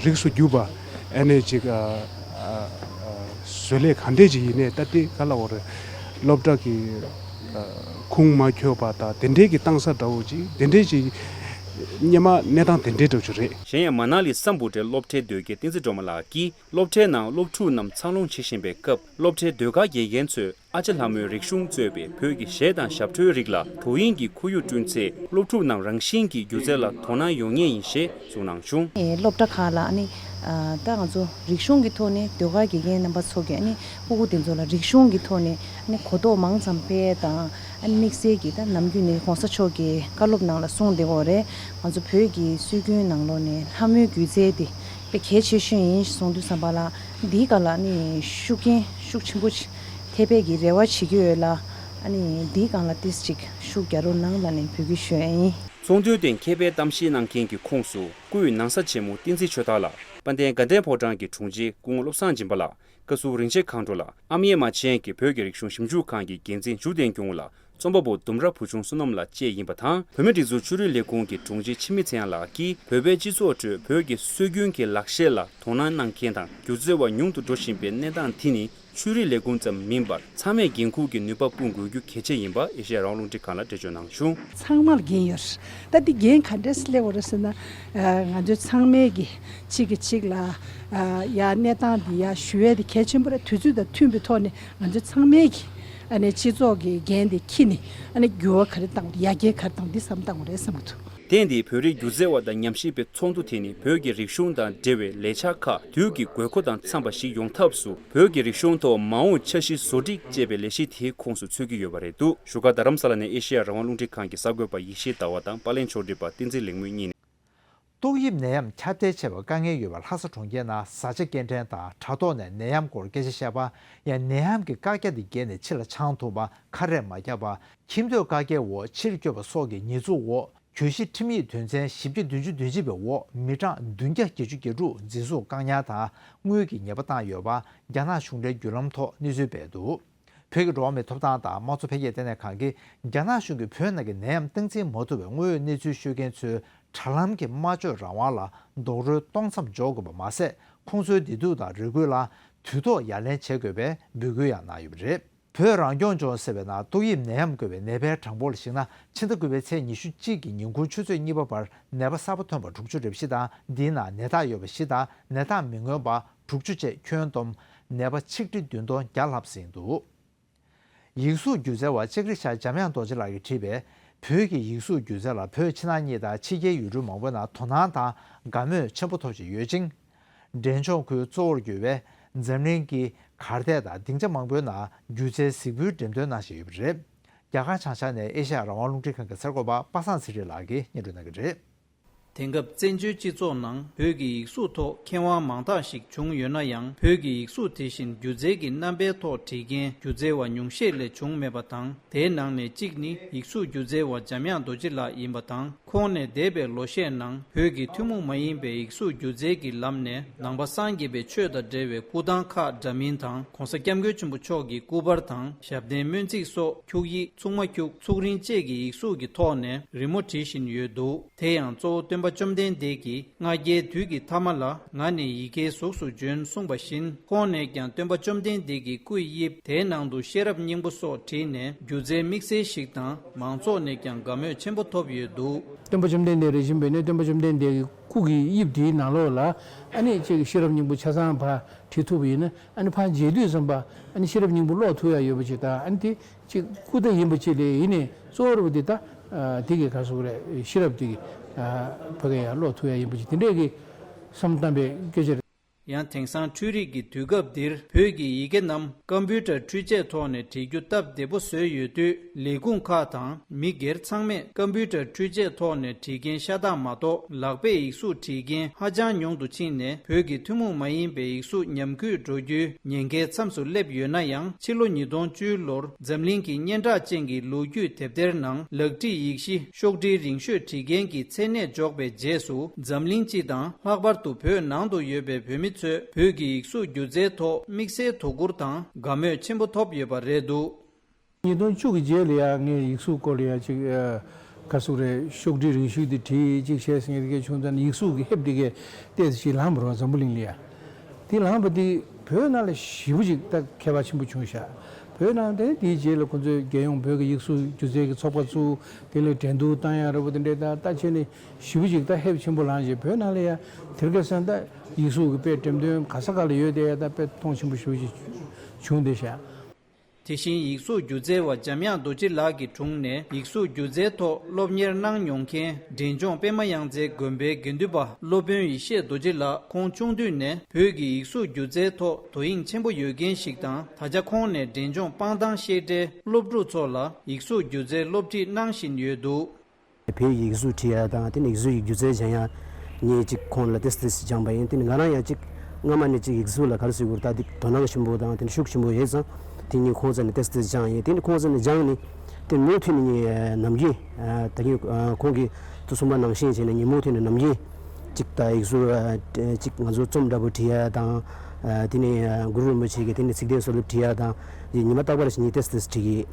རིགས་སུ་གྱུར་པ་ཨ་ནི་ཅིག་བཟོ་ལས་ག་འདྲས་ཅིག་ཡིན་ནའི་ད་དེ་ག་ལབ་དགོས་རེད། སློབ་གྲྭ་གི་ཁུངས་མ་འཁྱོལ་བ་དང་དེ་འདྲས་ཀྱི་བཏང་ས་འདྲ་བོ་ཅིག་དེ་འདྲས་ཅིག་སྔོན་མ་གནས་སྟངས་དེ་འདྲས་འདྲ་བོ་ཅིག་རེད། གཞན་ཡང་མ་ན་ལི་སམ་བྷོ་ཊའི་སློབ་གྲྭའི་ཟློས་དགེ་བསྟན་འཛིན་སྒྲོལ་མ་ལགས་ཀྱིས། སློབ་གྲྭའི་ནང་སློབ་ཕྲུག་རྣམས་འཚར་ལོངས་བྱེད་བཞིན་པའི་སྐབས། སློབ་གྲྭའི་ཟློས་གར་དགེ་རྒན་ཚོས་ཨ་ཅེ་ལྷ་མོའི་རིག་གཞུང་གཙོས་པའི་བོད་ཀྱི་གཞས་དང་ཞབས་བྲོའི་རིགས་ལ་དོ་དབྱིངས་ཀྱི་ཁོར་ཡུག་བསྐྲུན་ཚེ། སློབ་ཕྲུག་རྣམས་རང་བཞིན་གྱིས་སྒྱུ་རྩལ་ལ་དོ་སྣང་ཡོང་ངེས་ཡིན་ཞེས་གསུངས་གནང་བྱུང་། ཨེ། སློབ་གྲྭ་ཁག་ལ་ཨ་ནི་ཨ། ད་ང་ཚོ་རིག་གཞུང་གི་ཐོག་ནས་ཟློས་གར་དགེ་རྒན་རྣམ་པ་ཚོ་གིས་ཨ་ནི་ཕྲུ་གུ་དེ་ཚོ་ལ་རིག་གཞུང་གི་ཐོག་ནས་ཨ་ནི་གོ་རྟོགས་མང་ཙམ་སྤེལ་དང་། ཨ་ནི་དམིགས་བསལ་གྱིས་ད་ནམ་རྒྱུན་ནས་༸གོང་ས་མཆོག་གི་བཀའ་སློབ་ནང་ལ་གསུངས་བསྡད་ཡོད་རེད། ང་ཚོ་བོད་ཀྱི་སྲོལ་རྒྱུན་ནང་ལོགས་ནས་ལྷ་མོའི་སྒྱུ་རྩལ་དེ་དཔེ་གལ་ཆེ་ཤོས་ཡིན་ཞེས་གསུངས་དུས་ཙམ་པ་ལ། འདིའི་སྒང་ལ་ནི་ཤུགས་རྐྱེན་ཤུགས་ཆེན་པོ་ཞིག་ཐེབས་པའི་གི་རེ་བ་བྱེད་ཀྱི་ཡོད་ལ། ཨ་ནི་འདིའི་སྒང་ལ་ཏོག་ཙམ་ཅིག་ཤུགས་རྒྱག་རོགས་གནང་ལབ་ནས་འབོད་སྐུལ་ཞུ་ཡ་ཡིན། ཚོགས་འདུའི་སྟེང་མཁས་པའི་གཏམ་བཤད་གནང་མཁན་གྱི་ཁོངས་སུ་སྐུའི་ན་བཟའ་ཆེན་མོ་བསྟན་འཛིན་ཆོས་དར་ལགས། དཔལ་ལྡན་དགའ་ལྡན་ཕོ་བྲང་གི་དྲུང་ཆེ་སྐུ་ངོ་བློ་བཟང་སྦྱིན་པ་ལགས། བཀའ་ཟུར་རིན་ཆེན་མཁའ་འགྲོ་ལགས། ཨ་མྱེས་རྨ་ཆེན་གྱི་བོད་ཀྱི་རིག་གཞུང་ཞིབ་འཇུག་ཁང་གི་འགན་འཛིན་འཇུ་བསྟན་སྐྱོང་ལགས། རྩོམ་པ་པོ་ལྡུམ་ར་བུ་ཆུང་བསོད་ནམས་ལགས་བཅས་ཡིན་པ་དང་། བོད་མིའི་སྒྲིག་འཛུགས་ཆོས་རིག་ལས་ཁུངས་ཀྱི་དྲུང་ཆེ་འཆི་མེད་ཚེ་དབྱངས་ལགས་ཀྱིས། བོད་པའི་སྤྱི་ཚོགས་ཁྲོད་བོད་ཀྱི་སྲོལ་རྒྱུན་གྱི་ལག་ཤེས་ལ་དོ་སྣང་གནང་མཁན་དང་སྒྱུ་རྩལ་བ་ཉུང་དུ་འགྲོ་བཞིན་པའི་གནས་སྟངས་དེ་ནི་ཆོས་རིག་ལས་ཁུངས་ཙམ་མིན་པར་ཚང་མས་འགན་འཁུར་གྱི་ནུས་པ་སྤུངས་དགོས་རྒྱུ་གལ་ཆེ་ཡིན་པ་ཨེ་ཤེ་ཡ་རང་དབང་རླུང་འཕྲིན་ཁང་ལ་འགྲེལ་བརྗོད་གནང་བྱུང་། ཚང་མར་འགན་ཡོད་རེད། ད་འདི་འགན་ག་འདྲས་སླེབས་པ་རེད་ཟེར་ན། ང་ཚོ་ཚང་མས་ཀྱི་གཅིག་གིས་གཅིག་ལ་ཡ་གནས་སྟངས་འདི་ཡ་ཞུ་ཡས་དེ་གལ་ཆེན་པོ་རེད། དུས་ཚོད་དང་མཐུན་པའི་ཐོག་ནས་ང་ཚོ་ཚང་མས་ཀྱི་ཨ་ནི་སྤྱི་ཚོགས་ཀྱི་འགན་དེ་འཁྱེར་ནས་ཨ་ནི་འགྱུར་བ་ག་རེ་བཏང་དགོས། ཡར་རྒྱས་ག་རེ་བཏང་དགོས། འདི་བསམ་བཏང་དགོས་རེད་བསམ་གྱི་འདུག་ཐེངས་འདིའི་བོད་རིགས་སྒྱུ་རྩལ་བ་དང་ཉམས་ཞིབ་པའི་ཚོགས་འདུ་དེ་ནི་བོད་ཀྱི་རིག་གཞུང་དང་འབྲེལ་བའི་ལས་འཆར་ཁག་དུས་ཀྱི་དགོས་མཁོ་དང་འཚམས་པ་ཞིག་ཡོང་ཐབས་སུ་བོད་ཀྱི་རིག་གཞུང་ཐོག་མ་འོངས་འཆར་གཞི་བཟོ་སྒྲིག་ཅེས་པའི་ལས་གཞི་དེའི་ཁོངས་སུ་ཚུད་ཀྱི་ཡོད་པ་རེད་འདུག་བཞུགས་སྒར་རྡ་རམ་ས་ལ་ནས་ཨེ་ཤེ་ཡ་རང་དབང་རླུང་འཕྲིན་ཁང་གི་གསར་འགོད་པ་ཡེ་ཤེས་ཟླ་བ་དང་པར་ལེན་ཕྱོགས་སྒྲིག་པ་བསྟན་འཛིན་ལེགས་སྨོན་གཉིས་ནས། ཏོག་དབྱིབས་ནད་ཡམས་ཁྱབ་གདལ་ཆེ་བར་དཀའ་ངལ་ཡོད་པ་ལྷ་ས་གྲོང་ཁྱེར་ནང་བཟའ་བཅའ་སྐྱེལ་འདྲེན་དང་དྲ་ཐོག་ནས་ནད་ཡམས་སྐོར་སྐད་ཆ་བཤད་པ། ཡང་ནད་ཡམས་ཀྱི་བཀག་རྒྱ་དེ་བརྒལ་ནས་ཕྱི་ལ་འཆང་ཐུབ་པ། ཁ་རས་མ་བརྒྱབ་པ། ཁྱིམ་སྡོད་བཀག་རྒྱའི་འོག་ཕྱིར་བསྐྱོད་པ་སོགས་ཀྱི་ཉེས་འཛུགས་འོག་གྱོད་གཞི་ཁྲིམས་ཡིག་དོན་ཚན་བཞི་བརྒྱ་བདུན་ཅུ་དོན་གཅིག་པའི་འོག་མི་གྲངས་བདུན་བརྒྱ་བརྒྱད་ཅུ་གྱ་དྲུག་འཛིན་བཟུང་བཀག་ཉར་དང་དངུལ་གྱི་ཉེས་པ་བཏང་ཡོད་པ་རྒྱ་ནག་གཞུང་འབྲེལ་བརྒྱུད་ལམ་ཐོག་གནས་ཚུལ་སྤེལ་འདུག་བོད་ཀྱི་འགྲོ་བ་མིའི་ཐོབ་ཐང་དང་དམངས་གཙོ་འཕེལ་རྒྱས་ལྟེ་གནས་ཁང་གིས་རྒྱ་ནག་གཞུང་གིས་བོད་ནང་གི་ནད་ཡམས་སྟངས་འཛིན་མ་ཐུབ་པའི་དངོས་ཡོད་གནས་ཚུལ་ཤོད་མཁན་ཚོའི་དྲ་ལམ་གྱི་སྨྲ་བརྗོད་རང་དབང་ལ་རྡོག་རོལ་གཏོང་མཚམས་འཇོག་དགོས་པ་མ་ཟད། ཁོང་ཚོའི་བདེ་སྡུག་དང་རེ་སྐུལ་ལ་དུས་ཐོག་ཡ་ལན་བྱེད་དགོས་པའི་འབོད་སྐུལ་ཡང་གནང་ཡོད་པ་རེད། བོད་རང་སྐྱོང་ལྗོངས་ཟེར་བའི་ནང་ཏོག་དབྱིབས་ནད་ཡམས་འགོས་པའི་ནད་པའི་གྲངས་འབོར་ལ་གཞིགས་ན། ཕྱི་ཟླ་དགུ་པའི་ཚེས་ཉི་ཤུ་གཅིག་གི་ཉིན་གུང་ཆུ་ཚོད་གཉིས་པ་བར་ནད་པ་གསར་པ་ཐོན་པ་དྲུག་ཅུ་རེ་བཞི་དང་། འདིའི་ནང་ནད་རྟགས་ཡོད་པ་བཞི་དང་ནད་རྟགས་མི་མངོན་པ་དྲུག་ཅུ་བཅས་ཁྱོན་བསྡོམས་ནད་པ་ཆིག་ཁྲི་བདུན་སྟོང་བརྒྱ་ལྷག་ཟིན་འདུག་ཡིག་གཟུགས་སྒྱུ་རྩལ་བ་ལྕགས་རི་ཤར་འཇམ་དབྱངས་རྡོ་རྗེ་ལགས་ཀྱིས་བྲིས་པའི་བོད་ཀྱི་ཡིག་གཟུགས་སྒྱུ་རྩལ་ལ་བོད་ཕྱི་ནང་གཉིས་དང་ཕྱི་རྒྱལ་ཡུལ་གྲུ་མང་པོའི་ནང་དོ་སྣང་དང་དགའ་མོས་ཆེན་པོ་ཐོབ་བཞིན་ཡོད་ཅིང་། འབྲས་ལྗོངས་ཁུལ་གཙོ་བོར་གྱུར་པའི་འཛམ་གླིང་གི་གར་སྟེགས་དང་སྡིངས་ཆ་མང་པོའི་ནང་སྒྱུ་རྩལ་གཟིགས་འབུལ་འགྲེམས་སྟོན་གནང་བཞིན་ཡོད་པ་རེད། རྒྱ་གར་བྱང་ཤར་ནས་ཨེ་ཤ་ཡ་རང་དབང་རླུང་འཕྲིན་ཁང་གི་གསར་འགོད་པ་པ་སངས་ཚེ་རིང་ལགས་ཀྱིས་སྙན་སྒྲོན་གནང་གི་རེད། དེང་སྐབས་བཙན་བྱོལ་སྤྱི་ཚོགས་ནང་བོད་ཀྱི་ཡིག་གཟུགས་ཐོག་མཁས་དབང་མང་དག་ཞིག་བྱུང་ཡོད་ན་ཡང་། བོད་ཀྱི་ཡིག་གཟུགས་དེ་བཞིན་སྒྱུ་རྩལ་གྱི་རྣམ་པའི་ཐོག་བྲིས་མཁན་སྒྱུ་རྩལ་བ་ཉུང་ཤས་ལས་བྱུང་མེད་པ་དང་། དེའི་ནང་ནས་གཅིག་ནི་ཡིག་གཟུགས་སྒྱུ་རྩལ་བ་འཇམ་དབྱངས་རྡོ་རྗེ་ལགས་ཡིན་པ་དང་། ཁོང་ནས་འདས་པའི་ལོ་ཤས་ནང་བོད་ཀྱི་ཐུན་མོང་མ་ཡིན་པའི་ཡིག་གཟུགས་སྒྱུ་རྩལ་གྱི་ལམ་ནས་ནང་པ་སངས་རྒྱས་པའི་ཆོས་དང་འབྲེལ་བའི་སྐུ་ཐང་ཁག་འདྲ་མིན་དང་། ༸གོང་ས་༸སྐྱབས་མགོན་ཆེན་པོ་མཆོག་གི་སྐུ་པར་དང་། ཞབས་བརྟན་སྨོན་ཚིག་སོགས་འཁྱུག་ཡིག་ཚུགས་མ་འཁྱུག་ཚུགས་རིང་བཅས་ཀྱི་ཡིག་གཟུགས་ཀྱི་ཐོག་ནས་རི་མོ་འབྲི་བཞིན་ཡོད་འདུག་དེ་ཡང་གཙོ་བོ་སྟོན་པ་བཅོམ་ལྡན་འདས་ཀྱིས་ང་རྒྱལ་དུས་ཀྱི་ཐ་མ་ལ། ང་ནི་ཡི་གེའི་གཟུགས་སུ་འབྱོན་གསུངས་པ་བཞིན། ཁོང་ནས་ཀྱང་སྟོན་པ་བཅོམ་ལྡན་འདས་ཀྱི་སྐུའི་དབྱིབས་དེའི་ནང་དུ་ཤེས་རབ་སྙིང་པོ་སོགས་བྲིས་ནས་སྒྱུ་རྩལ་དམིགས་བསལ་ཞིག་དང་། མང་ཚོགས་ནས་ཀྱང་དགའ་མོས་ཆེན་པོ་ཐོབ་ཡོད་འདུག་སྟོན་པ་བཅོམ་ལྡན་འདས་རེ་བཞིན་པས་ནི་སྟོན་པ་བཅོམ་ལྡན་འདས་ཀྱི་སྐུ་གི་དབྱིབས་དེའི་ནང་ལོགས་ལ་ཨ་ནི་ཅིག་ཤེས་རབ་སྙིང་པོ་ཆ་ཚང་ཕར་བྲིས་ཐུབ་པ་ཡིན་ན། ཨ་ནི་ཕར་མཇལ་དུས་ཙམ་པ་ཨ་ནི་ཤེས་རབ་སྙིང་པོ་ཀློག་ཐུབ་ཡ་ཡོད་པ་ཅིག་དང་། ཨ་ནི་དེ་ཅིག་སྐུ་ད་ཡིན་པ་ཅིག་ལས་ཡིན་ནས་གཙོ་བོར་བ་དེ་ད་དེ་གི་ག་རེ་ཟེར་དགོས་རེད། ཤེས་རབ་དེ་གི་ཕ་གི་ཡ་ཀློག་ཐུབ་ཡ་ཡིན་པ་ཅིག་དེ་འདྲས་ཀྱི་བསམ་བཏང་པའི་སྐད་ཆ་རེད། ཡང་དེང་སང་འཕྲུལ་རིག་གི་དུས་སྐབས་འདིར་བོད་ཀྱི་ཡི་གེ་རྣམས་ཀམ་པུ་ཊར་འཕྲུལ་ཆས་ཐོག་ནས་བྲིས་རྒྱུ་སྟབས་བདེ་པོ་བཟོས་ཡོད་དུས། ལས་ཁུངས་ཁག་དང་མི་སྒེར་ཚང་མས་ཀམ་པུ་ཊར་འཕྲུལ་ཆས་ཐོག་ནས་བྲིས་མཁན་ཤ་སྟག་མ་གཏོགས། ལག་པས་ཡིག་གཟུགས་བྲིས་མཁན་ཧ་ཅང་ཉུང་དུ་ཕྱིན་ནས། བོད་ཀྱི་ཐུན་མོང་མ་ཡིན་པའི་ཡིག་གཟུགས་ཉམས་རྒུད་འགྲོ་རྒྱུའི་ཉེན་ཁའི་མཚམས་སུ་སླེབས་ཡོད་ན་ཡང་། ཕྱི་ལོ་ཉིས་སྟོང་བཅུ་ལོར་འཛམ་གླིང་གི་སྙན་གྲགས་ཅན་གྱི་ལོ་རྒྱུས་དེབ་ཐེར་ནང་ལག་བྲིས་ཡིག་གཞི་ཤོག་དྲིལ་རིང་ཤོས་བྲིས་མཁན་གྱི་མཚན་གནས་འཇོག་པའི་རྗེས་སུ། འཛམ་གླིང་སྤྱི་དང་ལྷག་པར་དུ་བོད་ནང་དུ་ཡོད་པའི་བོད་མི་ཚོས་བོད་ཀྱི་ཡིག་གཟུགས་སྒྱུ་རྩལ་ཐོག་དམིགས་བསལ་དོ་ཁུར་དང་དགའ་མོས་ཆེན་པོ་ཐོབ་ཡོད་པ་རེད་འདུག་ཉིས་སྟོང་བཅུ་གི་རྗེས་ལ་ཡང་ངས་ཡིག་གཟུགས་སྐོར་ལ་ཡང་ཅིག་ཨ། ག་རེ་ཟེར་དགོས་རེད། ཤོག་དྲིལ་རིང་ཤོས་དེ་བྲིས་ཅིག་བྱས་ཟིན་ཡ་དེ་གས་བྱུང་ཙང་ནས་ཡིག་གཟུགས་ཀྱི་ཧེབ་དེ་གས་ཏོག་ཙམ་ཅིག་ལངས་པ་རེད་བ། འཛམ་བུ་གླིང་ལ་ཡ། དེ་ལངས་པ་དེ་བོད་ནང་ལ་ཞེ་པོ་ཅིག་ད་ཁྱད་པར་ཆེན་པོ་བྱུང་ཤག་བོད་ནང་དེ་དེའི་རྗེས་ལ་ཁོ་ཚོས་རྒྱལ་ཡོངས་བོད་ཀྱི་ཡིག་གཟུགས་སྒྱུ་རྩལ་གྱི་ཚོགས་པ་བཙུགས། དེ་ལ་འགྲན་བསྡུར་བཏང་ཡ་ར་བོ་དེ་འདྲས་ད་ད་བྱས་ནས་ཞེ་པོ་ཅིག་ད་ཧེབ་ཆེན་པོ་ལངས་བྱས། བོད་ནང་ལ་ཡ་དེར་ཁ་སང་ད་ཡིག་གཟུགས་ཀྱི་དཔེ་འགྲེམས་སྟོན་ག་ས་ག་ལ་ཡོད་དེ་ཡ་ད་དཔེ་མཐོང་ཆེན་པོ་ཞེ་པོ་ཅིག་བྱུང་བསྡད་ཤག་དེ་བཞིན་ཡིག་གཟུགས་སྒྱུ་རྩལ་བ་འཇམ་དབྱངས་རྡོ་རྗེ་ལགས་ཀྱི་དྲུང་ནས་ཡིག་གཟུགས་སྒྱུ་རྩལ་ཐོག་སློབ་གཉེར་གནང་མྱོང་མཁན་འབྲས་ལྗོངས་པད་མ་གཡང་རྩེ་དགོན་པའི་དགེ་འདུན་པ་སློབ་དཔོན་ཡེ་ཤེས་རྡོ་རྗེ་ལགས། ཁོང་ཆུང་དུས་ནས་བོད་ཀྱི་ཡིག་གཟུགས་སྒྱུ་རྩལ་ཐོག་དོ་དབྱིངས་ཆེན་པོ་ཡོད་མཁན་ཞིག་དང་། ད་ཆ་ཁོང་ནས་འབྲས་ལྗོངས་སྤང་ཐང་བཤད་གྲྭའི་སློབ་ཕྲུག་ཚོ་ལ་ཡིག་གཟུགས་སྒྱུ་རྩལ་སློབ་ཁྲིད་གནང་བཞིན་ཡོད་འདུག་བོད་ཡིག་གཟུགས་བྲིས་ཡ་དང་། དེ་ནས་ཡིག་གཟུགས་ཡིག་སྒྱུ་རྩལ་སྦྱང་ཡ། ངས་ཅིག་ཁོང་ལ་ཏོག་ཙམ་ཏོག་ཙམ་སྦྱངས་པ་ཡིན། དེ་ནས་ང་རང་ཡང་ཅིག་སྔ་མ་ནས་ཅིག་ཡིག་གཟུགས་ལ་ག་རེ་ཟེར་དགོས་རེད། ད་དེ་དོ་སྣང་ཆེན་པོ་དང་དེ་ནས་ཤུགས་ཆེན་པོ་ཡོད་ཙང་། དེ་ནས་ཁོང་རྩ་ནས་ཏོག་ཙམ་ཏོག་ཙམ་སྦྱངས་ཡིན། དེ་ནས་ཁོང་རྩ་ནས་སྦྱངས་ནས་དེ་མུ་མཐུད་ནས་ངས་ནམ་རྒྱུན་ད་གིན་ཁོང་གིས་ཐུགས་གསུངས་པ་ནང་བཞིན་བྱས་ནས་ངས་མུ་མཐུད་ནས་ནམ་རྒྱུན་ཅིག་ད་ཡིག་གཟུགས་ཅིག་ང་ཚོ་རྩོམ་འདྲ་པོ་བྲིས་ཡ་དང་། དེ་ནས་གུ་རུ་རིན་པོ་ཆེ་གི་དེ་ནས་ཚིག་དོན་སོགས་ལ་བྲིས་ཡ་དང་། ཉི་མ་རྟག་པར་ཞིག་ངས་ཏོག་ཙམ་ཏོག་ཙམ་བྲིས་ཀྱི་ཡིན།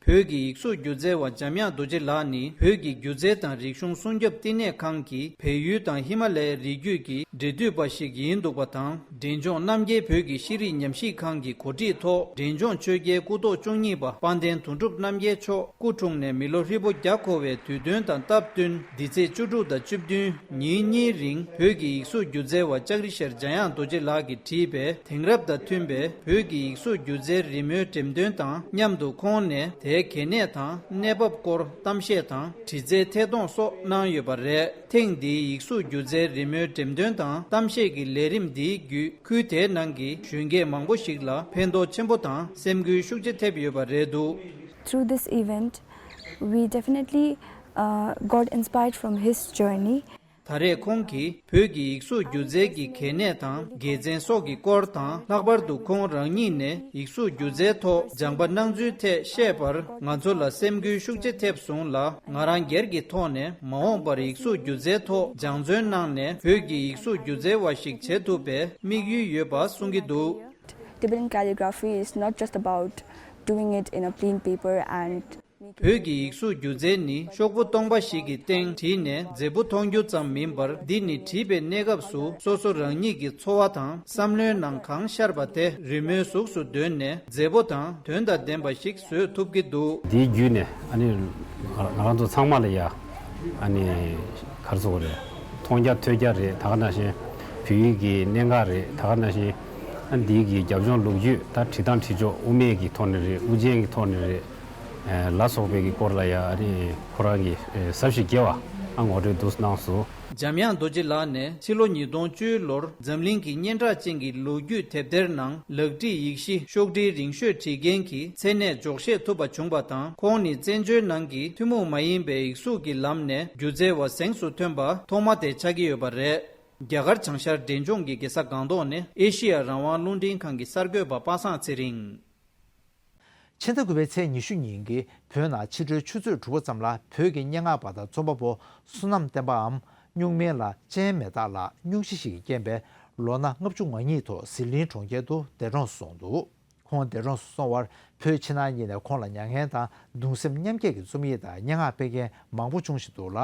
བོད་ཀྱི་ཡིག་གཟུགས་སྒྱུ་རྩལ་བ་འཇམ་དབྱངས་རྡོ་རྗེ་ལགས་ནི་བོད་ཀྱི་སྒྱུ་རྩལ་དང་རིག་གཞུང་སྲུང་སྐྱོབ་བསྟི་གནས་ཁང་གི་བལ་ཡུལ་དང་ཧི་མ་ལ་ཡའི་རི་རྒྱུད་ཀྱི་འབྲེལ་མཐུད་པ་ཞིག་ཡིན་འདུག་པ་དང་། འབྲས་ལྗོངས་རྣམ་རྒྱལ་བོད་ཀྱི་ཤེས་རིག་ཉམས་ཞིབ་ཁང་གི་གོ་སྒྲིག་ཐོག་འབྲས་ལྗོངས་ཆོས་རྒྱལ་སྐུ་ཐོག་བཅུ་གཉིས་པ་དཔལ་ལྡན་དོན་གྲུབ་རྣམ་རྒྱལ་མཆོག་སྐུ་འཁྲུངས་ནས་མི་ལོ་ཧྲིལ་པོ་བརྒྱ་འཁོར་བའི་དུས་སྟོན་དང་སྟབས་བསྟུན། འདི་ཚེས་བཅུ་དྲུག་དང་བཅུ་བདུན་ཉིན་གཉིས་རིང་བོད་ཀྱི་ཡིག་གཟུགས་སྒྱུ་རྩལ་བ་ལྕགས་རི་ཤར་འཇམ་དབྱངས་རྡོ་རྗེ་ལགས་ཀྱིས་བྲིས་པའི་དེང་རབས་དང་མཐུན་པའི་བོད་ཀྱི་ཡིག་གཟུགས་སྒྱུ་རྩལ་རི་མོའི་འགྲེམས་སྟོན་དང་མཉམ་དུ། ཁོང་ནས་དེའི་ གལ་གནད་དང་གནས་བབ་སྐོར་གཏམ་བཤད་དང་དྲི་རྩད་ཐད་གཏོང་སོགས་གནང་ཡོད་པ་རེད། ཐེངས་འདིའི་ཡིག་གཟུགས་སྒྱུ་རྩལ་རི་མོའི་འགྲེམས་སྟོན་དང་གཏམ་བཤད་ཀྱི་ལས་རིམ་འདིའི་བརྒྱུད། ཁུལ་དེའི་ནང་གི་གཞོན་སྐྱེས་མང་པོ་ཞིག་ལ་ཕན་ཐོགས་ཆེན་པོ་དང་སེམས་འགུལ་ཤུགས་ཆེ་ཐེབས་ཡོད་པ་རེད་འདུག། Through this event, we definitely, uh, got inspired from his journey. ད་རེས་ཁོང་གིས་བོད་ཀྱི་ཡིག་གཟུགས་སྒྱུ་རྩལ་གྱི་གལ་གནད་དང་དགེ་མཚན་སོགས་ཀྱི་སྐོར་དང་། ལྷག་པར་དུ་ཁོང་རང་ཉིད་ནས་ཡིག་གཟུགས་སྒྱུ་རྩལ་ཐོག་སྦྱངས་པ་གནང་ཚུལ་ཐད་བཤད་པར། ང་ཚོ་ལ་སེམས་འགུལ་ཤུགས་ཆེ་ཐེབས་སོང་ལ། ང་རང་སྒེར་གྱི་ཐོག་ནས་མ་འོངས་པར་ཡིག་གཟུགས་སྒྱུ་རྩལ་ཐོག་སྦྱང་བརྩོན་གནང་ནས་བོད་ཀྱི་ཡིག་གཟུགས་སྒྱུ་རྩལ་བ་ཞིག་བྱེད་ཐུབ་པའི་དམིགས་ཡུལ་ཡོད་པ་གསུང་གི་འདུག། Tibetan calligraphy is not just about doing it in a plain paper and བོད་ཀྱི་ཡིག་གཟུགས་སྒྱུ་རྩལ་ནི་ཤོག་བུ་སྟོང་པ་ཞིག་གི་སྟེང་བྲིས་ནས་མཛེས་པོ་མཐོང་རྒྱུ་ཙམ་མིན་པར། འདི་ནི་བྲིས་པའི་གནས་སྐབས་སུ་སོ་སོ་རང་ཉིད་ཀྱི་འཚོ་བ་དང་བསམ་བློའི་ནང་གང་ཤར་བ་དེ་རི་མོའི་གཟུགས་སུ་འདོན་ནས་མཛེས་པོ་དང་དོན་དང་ལྡན་པ་ཞིག་བཟོས་ཐུབ་ཀྱི་འདུག། འདིའི་བརྒྱུད་ནས་ཨ་ནི་ང་རང་ཚོ་ཚང་མ་ལ་ཡ་ཨ་ནི་ག་རེ་ཟེར་དགོས་རེད། མཐོང་རྒྱ་ཐོས་རྒྱ་རེད། ད་ག་ནང་བཞིན་བོད་ཡིག་གི་གནད་འགག་རེད། ད་ག་ནང་བཞིན་ཨ་འདིའི་གི་རྒྱབ་ལྗོངས་ལོ་རྒྱུས། ད་བྲིས་སྟངས་བྲིས་ཕྱོགས་དབུ་མེད་ཀྱི་ཐོག་ནས་རེད། དབུ་ཅན་གྱི་ཐོག་ནས་རེད། ལ་སོགས་པའི་གི་སྐོར་ལ་ཡ་ཨ་ནི་ཁོ་རང་གི་ཟབ་ཞིང་རྒྱས་པ་ཨ་ངོ་སྤྲོད་འདུག་གནང་སོང་། འཇམ་དབྱངས་རྡོ་རྗེ་ལགས་ནས་ཕྱི་ལོ་ཉིས་སྟོང་བཅུ་ལོར་འཛམ་གླིང་གི་སྙན་གྲགས་ཅན་གྱི་ལོ་རྒྱུས་དེབ་ཐེར་ནང་ལག་བྲིས་ཡིག་གཞི་ཤོག་དྲིལ་རིང་ཤོས་བྲིས་མཁན་གྱི་མཚན་གནས་འཇོག་ཤེས་ཐུབ་པ་བྱུང་པ་དང་། ཁོང་ནི་བཙན་བྱོལ་ནང་གི་ཐུན་མོང་མ་ཡིན་པའི་ཡིག་གཟུགས་ཀྱི་ལམ་ནས་སྒྱུ་རྩལ་བ་གཟེངས་སུ་ཐོན་པ་ཐོག་མ་དེ་ཆགས་ཀྱི་ཡོད་པ་རེད། རྒྱ་གར་བྱང་ཤར་འབྲས་ལྗོངས་ཀྱི་རྒྱལ་ས་སྒང་ཏོག་ནས་ཨེ་ཤི་ཡ་རང་དབང་རླུང་འཕྲིན་ཁང་གི་གསར་འགོད་པ་པ་སངས་ཚེ་རིང་། ཕྱི་ཟླ་དགུ་པའི་ཚེས་ཉི་ཤུ་ཉིན་གྱི་བོད་ནང་ཕྱི་དྲོའི་ཆུ་ཚོད་དྲུག་པ་ཙམ་ལ་བོད་ཀྱི་སྙན་ངག་པ་དང་རྩོམ་པ་པོ་བསོད་ནམས་བསྟན་པའམ་སྨྱུག་མིང་ལ་ཅན་མེ་སྟག་ལགས་སྨྱོ་བཤད་ཞིག་གི་རྐྱེན་པས་ལོ་ན་ལྔ་བཅུ་ང་གཉིས་ཐོག་ཟི་ལིང་གྲོང་ཁྱེར་དུ་འདས་གྲོངས་སུ་སོང་འདུག། ཁོང་འདས་གྲོངས་སུ་སོང་བར་བོད་ཕྱི་ནང་གཉིས་ནས་ཁོང་ལ་མྱ་ངན་དང་གདུང་སེམས་མཉམ་སྐྱེད་ཀྱི་རྩོམ་ཡིག་དང་སྙན་ངག་སྤེལ་མཁན་མང་པོ་བྱུང་བཞིན་འདུག་ལ།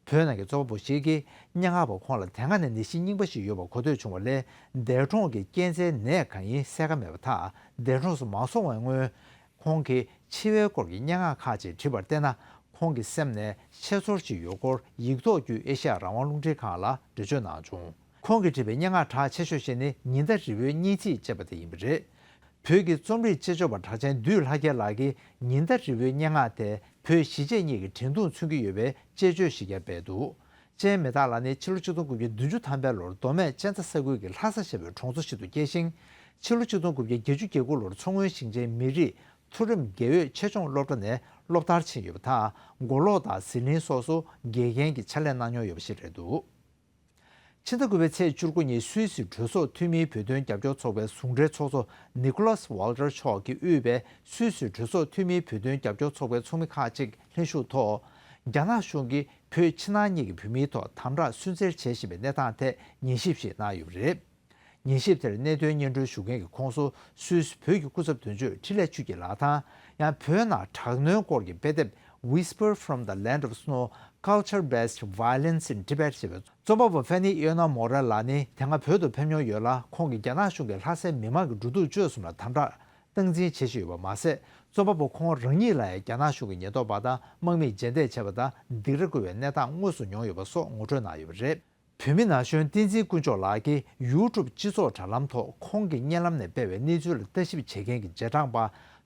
བོད་ནང་གི་རྩོམ་པ་པོ་ཞིག་གིས་སྙན་ངག་པ་ཁོང་ལ་དེ་སྔ་ནས་ནད་གཞི་རྙིང་པ་ཞིག་ཡོད་པ་གོ་ཐོས་བྱུང་བ་ལས། འདས་གྲོངས་ཀྱི་རྐྱེན་རྩའི་ནད་གང་ཡིན་གསལ་ཁ་མེད་པར་ཐལ། འདས་གྲོངས་སུ་མ་སོང་བའི་སྔོན། ཁོང་གིས་འཆི་བའི་སྐོར་གྱི་སྙན་ངག་ཁག་ཅིག་བྲིས་པར་བལྟས་ན། ཁོང་གི་སེམས་ནས་ཆེ་ཚོར་ཅིག་ཡོད་སྐོར་ཡིག་ཐོག་བརྒྱུད་ཨེ་ཤེ་ཡ་རང་དབང་རླུང་འཕྲིན་ཁང་ལ་འགྲེལ་བརྗོད་གནང་བྱུང་། ཁོང་གིས་བྲིས་པའི་སྙན་ངག་གྲགས་ཆེ་ཤོས་ཤིག་ནི་ཉི་ཟླ་རི་བོའི་སྙིང་ཚིག་ཅེས་པ་དེ་ཡིན་པ་རེད། བོད་ཀྱི་རྩོམ་རིག་དཔྱད་བརྗོད་པ་གྲགས་ཅན་འདུས་ལྷ་རྒྱལ་ལགས་ཀྱིས་ཉི་ཟླ་རི་བོའི་སྙན་ངག་དེ་བོད་གཞིས་བྱེས་གཉིས་ཀྱི་འགྲན་བསྡུར་མཚོན་གྱི་ཡོད་པའི་དཔྱད་བརྗོད་ཞིག་ཀྱང་སྤེལ་འདུག། ཅན་མེ་སྟག་ལགས་ནི་ཕྱི་ལོ་ཆིག་སྟོང་དགུ་བརྒྱ་བདུན་ཅུ་ཐམ་པའི་ལོར་མདོ་སྨད་གཅན་ཚ་ས་ཁུལ་གྱི་ལྷ་ས་ཞེས་པའི་གྲོང་ཚོ་ཞིག་ཏུ་སྐྱེས་ཤིང་། ཕྱི་ལོ་ཆིག་སྟོང་དགུ་བརྒྱ་བརྒྱད་ཅུ་གྱ་དགུ་ལོར་མཚོ་སྔོན་ཞིང་ཆེན་མི་རིགས་མཐོ་རིམ་དགེ་འོས་ཆེད་སྦྱོང་སློབ་གྲྭ་ནས་སློབ་མཐར་ཕྱིན་ཡོད་པ་དང་། མགོ་ལོག་དང་ཟི་ལིང་སོགས་སུ་དགེ་རྒན་གྱི་ཕྱག་ལས་གནང་མྱོང་ཡོད་པ་ཞིག་རེད་འདུག། ཕྱི་ཟླ་དགུ་པའི་ཚེས་བཅུ་དགུ་ཉིན་སུད་སི་གྲོས་ཚོགས་འཐུས་མིའི་བོད་དོན་རྒྱབ་སྐྱོར་ཚོགས་པའི་ཟུང་འབྲེལ་ཚོགས་གཙོ་ནི་ཀོ་ལཱས་ཝལ་ཏར་མཆོག་གིས་དབུས་པའི་སུད་སི་གྲོས་ཚོགས་འཐུས་མིའི་བོད་དོན་རྒྱབ་སྐྱོར་ཚོགས་པའི་ཚོགས་མི་ཁག་ཅིག་ལྷན་ཞུགས་ཐོག། རྒྱ་ནག་གཞུང་གིས་བོད་ཕྱི་ནང་གཉིས་ཀྱི་བོད་མིའི་ཐོག་དམ་དྲག་སུན་གཙེར་བྱེད་བཞིན་པའི་གནས་སྟངས་ཐད་ཉན་ཞིབ་ཞིག་གནང་ཡོད་པ་རེད། ཉན་ཞིབ་དེར་གནད་དོན་སྙན་སྒྲོན་ཞུ་མཁན་གྱི་ཁོངས་སུ་སུད་སི་བོད་ཀྱི་སྐུ་ཚབ་དོན་གཅོད་འཕྲིན་ལས་ཆོས་སྐྱིད་ལགས་དང་། ཡང་བོད་ནང་དྲག་གནོན་སྐོར་གྱི་དཔེ་དེབ་Whisper from the Land of Snow, Culture Based Violence in Tibet ཞེས་པའི་རྩོམ་པ་པོ་ཧྥེ་ནི་ཨེ་ན་མོ་རེ་ལགས་ནི་དེ་སྔ་བོད་དུ་ཕེབས་མྱོང་ཡོད་ལ། ཁོང་གིས་རྒྱ་ནག་གཞུང་གིས་ལྷ་སའི་མི་མང་གི་འགྲོ་འདུག་སྤྱོད་གསུམ་ལ་དམ་དྲག་སྟངས་འཛིན་བྱེད་བཞིན་ཡོད་པ་མ་ཟད། རྩོམ་པ་པོ་ཁོང་རང་ཉིད་ལ་ཡང་རྒྱ་ནག་གཞུང་གི་ཉེན་རྟོག་པ་དང་དམག་མིས་རྗེས་འདེད་བྱས་པ་དང་། སྡིགས་ར་བསྐུལ་བའི་གནས་སྟངས་དངོས་སུ་མྱོང་ཡོད་པ་སོགས་ངོ་སྤྲོད་གནང་ཡོད་པ་རེད། བོད་མི་ན་གཞོན་བསྟན་འཛིན་དཀོན་མཆོག་ལགས་ཀྱིས་ཡུ་ཊུབ་སྤྱི་ཚོགས་དྲ་ལམ་ཐོག་ཁོང་གི་བརྙན་ལམ་ནས་སྤེལ་བའི་གནས་ཚུལ་ལ་ལྟ་ཞིབ་བྱེད་མཁན་གྱི་རྗེས་འབྲང་པ་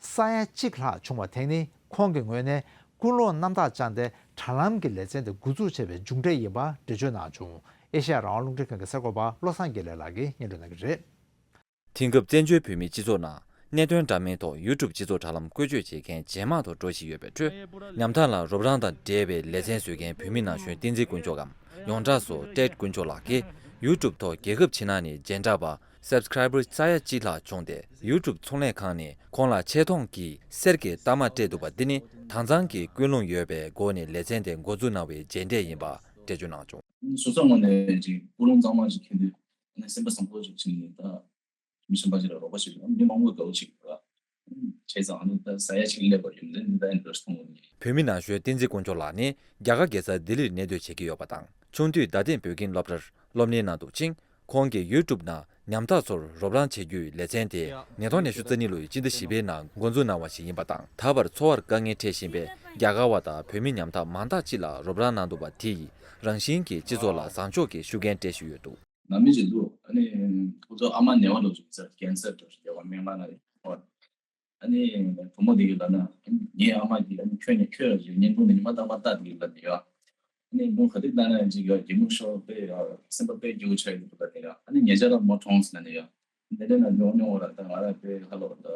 ས་ཡ་གཅིག་ལྷག་བྱུང་བ་དེ་ནི། ཁོང་གི་ངོས་ནས་ཀུན་སློང་རྣམ་དག་བཅངས་ཏེ་དྲ་ལམ་གྱི་ལེ་ཚན་དེ་འགོ་འཛུགས་བྱས་པའི་མཇུག་འབྲས་ཡིན་པ་འགྲེལ་བརྗོད་གནང་བྱུང་། ཨེ་ཤེ་ཡ་རང་དབང་རླུང་འཕྲིན་ཁང་གི་གསར་འགོད་པ་བློ་བཟང་དགེ་ལེགས་ལགས་ཀྱིས་སྙན་སྒྲོན་གནང་གི་རེད། དེང་སྐབས་བཙན་བྱོལ་བོད་མིའི་སྤྱི་ཚོགས་ནང་གནད་དོན་འདྲ་མིན་ཐོག་ཡུ་ཊུབ་སྤྱི་ཚོགས་དྲ་ལམ་བཀོལ་སྤྱོད་བྱེད་མཁན་ཇེ་མང་དུ་འགྲོ་བཞིན་ཡོད་པའི་ཁྲོད། ཉམ་ཐག་ལ་རོབ་རང་དང་འབྲེལ་བའི་ལེ་ཚན་བཟོ་མཁན་བོད་མི་ན་གཞོན་བསྟན་འཛིན་དཀོན་མཆོག་གམ། ཡོངས་གྲགས་སུ་ཏེད་དཀོན་མཆོག་ལགས་ཀྱིས་ཡུ་ཊུབ་ཐོག་རྒྱལ་ཁབ་ཕྱི་ནང་ནས་རྗེས་འབྲང་པ་སབ་སི་ཀ་རའི་བར་ས་ཡ་གཅིག་ལྷག་བྱུང་སྟེ། ཡུ་ཊུབ་ཚོང་ལས་ཁང་ནས་ཁོང་ལ་ཆེ་མཐོང་གི་གསེར་གྱི་རྟགས་མ་སྤྲད་འདུག་པ་འདི་ནི་དྭངས་གཙང་གི་ཀུན་སློང་ཡོད་པའི་སྒོ་ནས་ལེ་ཚན་དེ་འགོ་འཛུགས་གནང་བའི་རྗེས་འབྲས་ཡིན་པ་འགྲེལ་བརྗོད་གནང་བྱུང་། སོ་སོའི་ངོས་ནས་ཅིག་ཀུན་སློང་གཙང་མ་ཞིག་འཁྱེར་དུས། ཨ་ནི་སེམས་པ་བཟང་པོ་ཞིག་བྱས་ནས་ད་མི་གཞན་པ་ཅིག་ལ་རོགས་པ་བྱེད་དུས་མི་མང་པོས་དགའ་བོ་བྱེད་ཀྱི་འདུག་ག། བྱས་ཙང་ཨ་ནི་ད་ས་ཡ་གཅིག་སླེབས་པ་ཡིན་ནའི་ད་ཨེ་འདྲ་མཐོང་གི་ཡོད། བོད་མི་ན་གཞོན་བསྟན་འཛིན་དཀོན་མཆོག་ལགས་ནི་རྒྱ་གར་རྒྱལ་ས་ལྡི་ལིར་གནས་སྡོད་བྱེད་ཀྱི་ཡོད་པ་དང་། ཆུང་དུས་རྡ་སྟེང་བོད་ཁྱིམ་སློབ་གྲྭར་སློབ་གཉེར་གནང་འདུག་ཅིང་། ཁོང་གིས་ཡུ་ཊུབ་ནང་ཉམ་ཐག་ཚོར་རོབ་རང་བྱེད་རྒྱུའི་ལེ་ཚན་དེ་ཉིས་སྟོང་ཉི་ཤུ་རྩ་གཉིས་ལོའི་སྤྱི་ཟླ་བཞི་པའི་ནང་འགོ་འཛུགས་གནང་བ་ཞིག་ཡིན་པ་དང་། ད་བར་འཚོ་བར་དཀའ་ངལ་འཕྲད་བཞིན་པའི་རྒྱ་གར་བ་དང་བོད་མི་ཉམ་ཐག་མང་དག་ཅིག་ལ་རོབ་རང་གནང་འདུག་པ་དེ་ཡིས་རང་བཞིན་གྱི་སྤྱི་ཚོགས་ལ་བཟང་ཕྱོགས་ཀྱི་ཤུགས་རྐྱེན་སྤྲད་བཞིན་ཡོད་འདུག། ནང་མི་ཅིག་འདུག། ཨ་ནི་ཁོ་ཚོ་ཨ་མ་ནད་པ་འདྲ་བོ་ཅིག་ཡིན་ས་རེད། ཀན་སར་འདྲ་བོ་ཅིག་ཡོད་པ། སྨན་ཁང་ནང་ཡོད་པ། ཨ་ ནི་བུ་མོ་དེ་གིས་ལབ་ན། ངའི་ཨ་མ་གིས་ཨ་ནི་ཁྱོད་ནི་ཁྱོད་ལ་ཉིན་གུང་ནས་ཉི་མ་རྟག་པར་ལྟ་དེ་གིས་ལབ་ནས་ཡོད། ཨ་ནི་མོ་ག་དུས་ལྟ་ན་ཅིག་ཡོད། གད་མོ་ཤོར་དཔེ་ཡོད། སེམས་པ་དཔེ་སྐྱིད་པོ་ཆགས་ཀྱི་འདུག་ལབ་ནས་ཡོད། ཨ་ནི་ཉེ་ཆར་ལ་མོ་གྲོངས་ཟེར་ལབ་ནས་ཡོད། དེ་འདྲ་ན་ཉོ་ཉོ་བ་ར། ད་ང་ར་དཔེ་ཧ་ལོ་ད་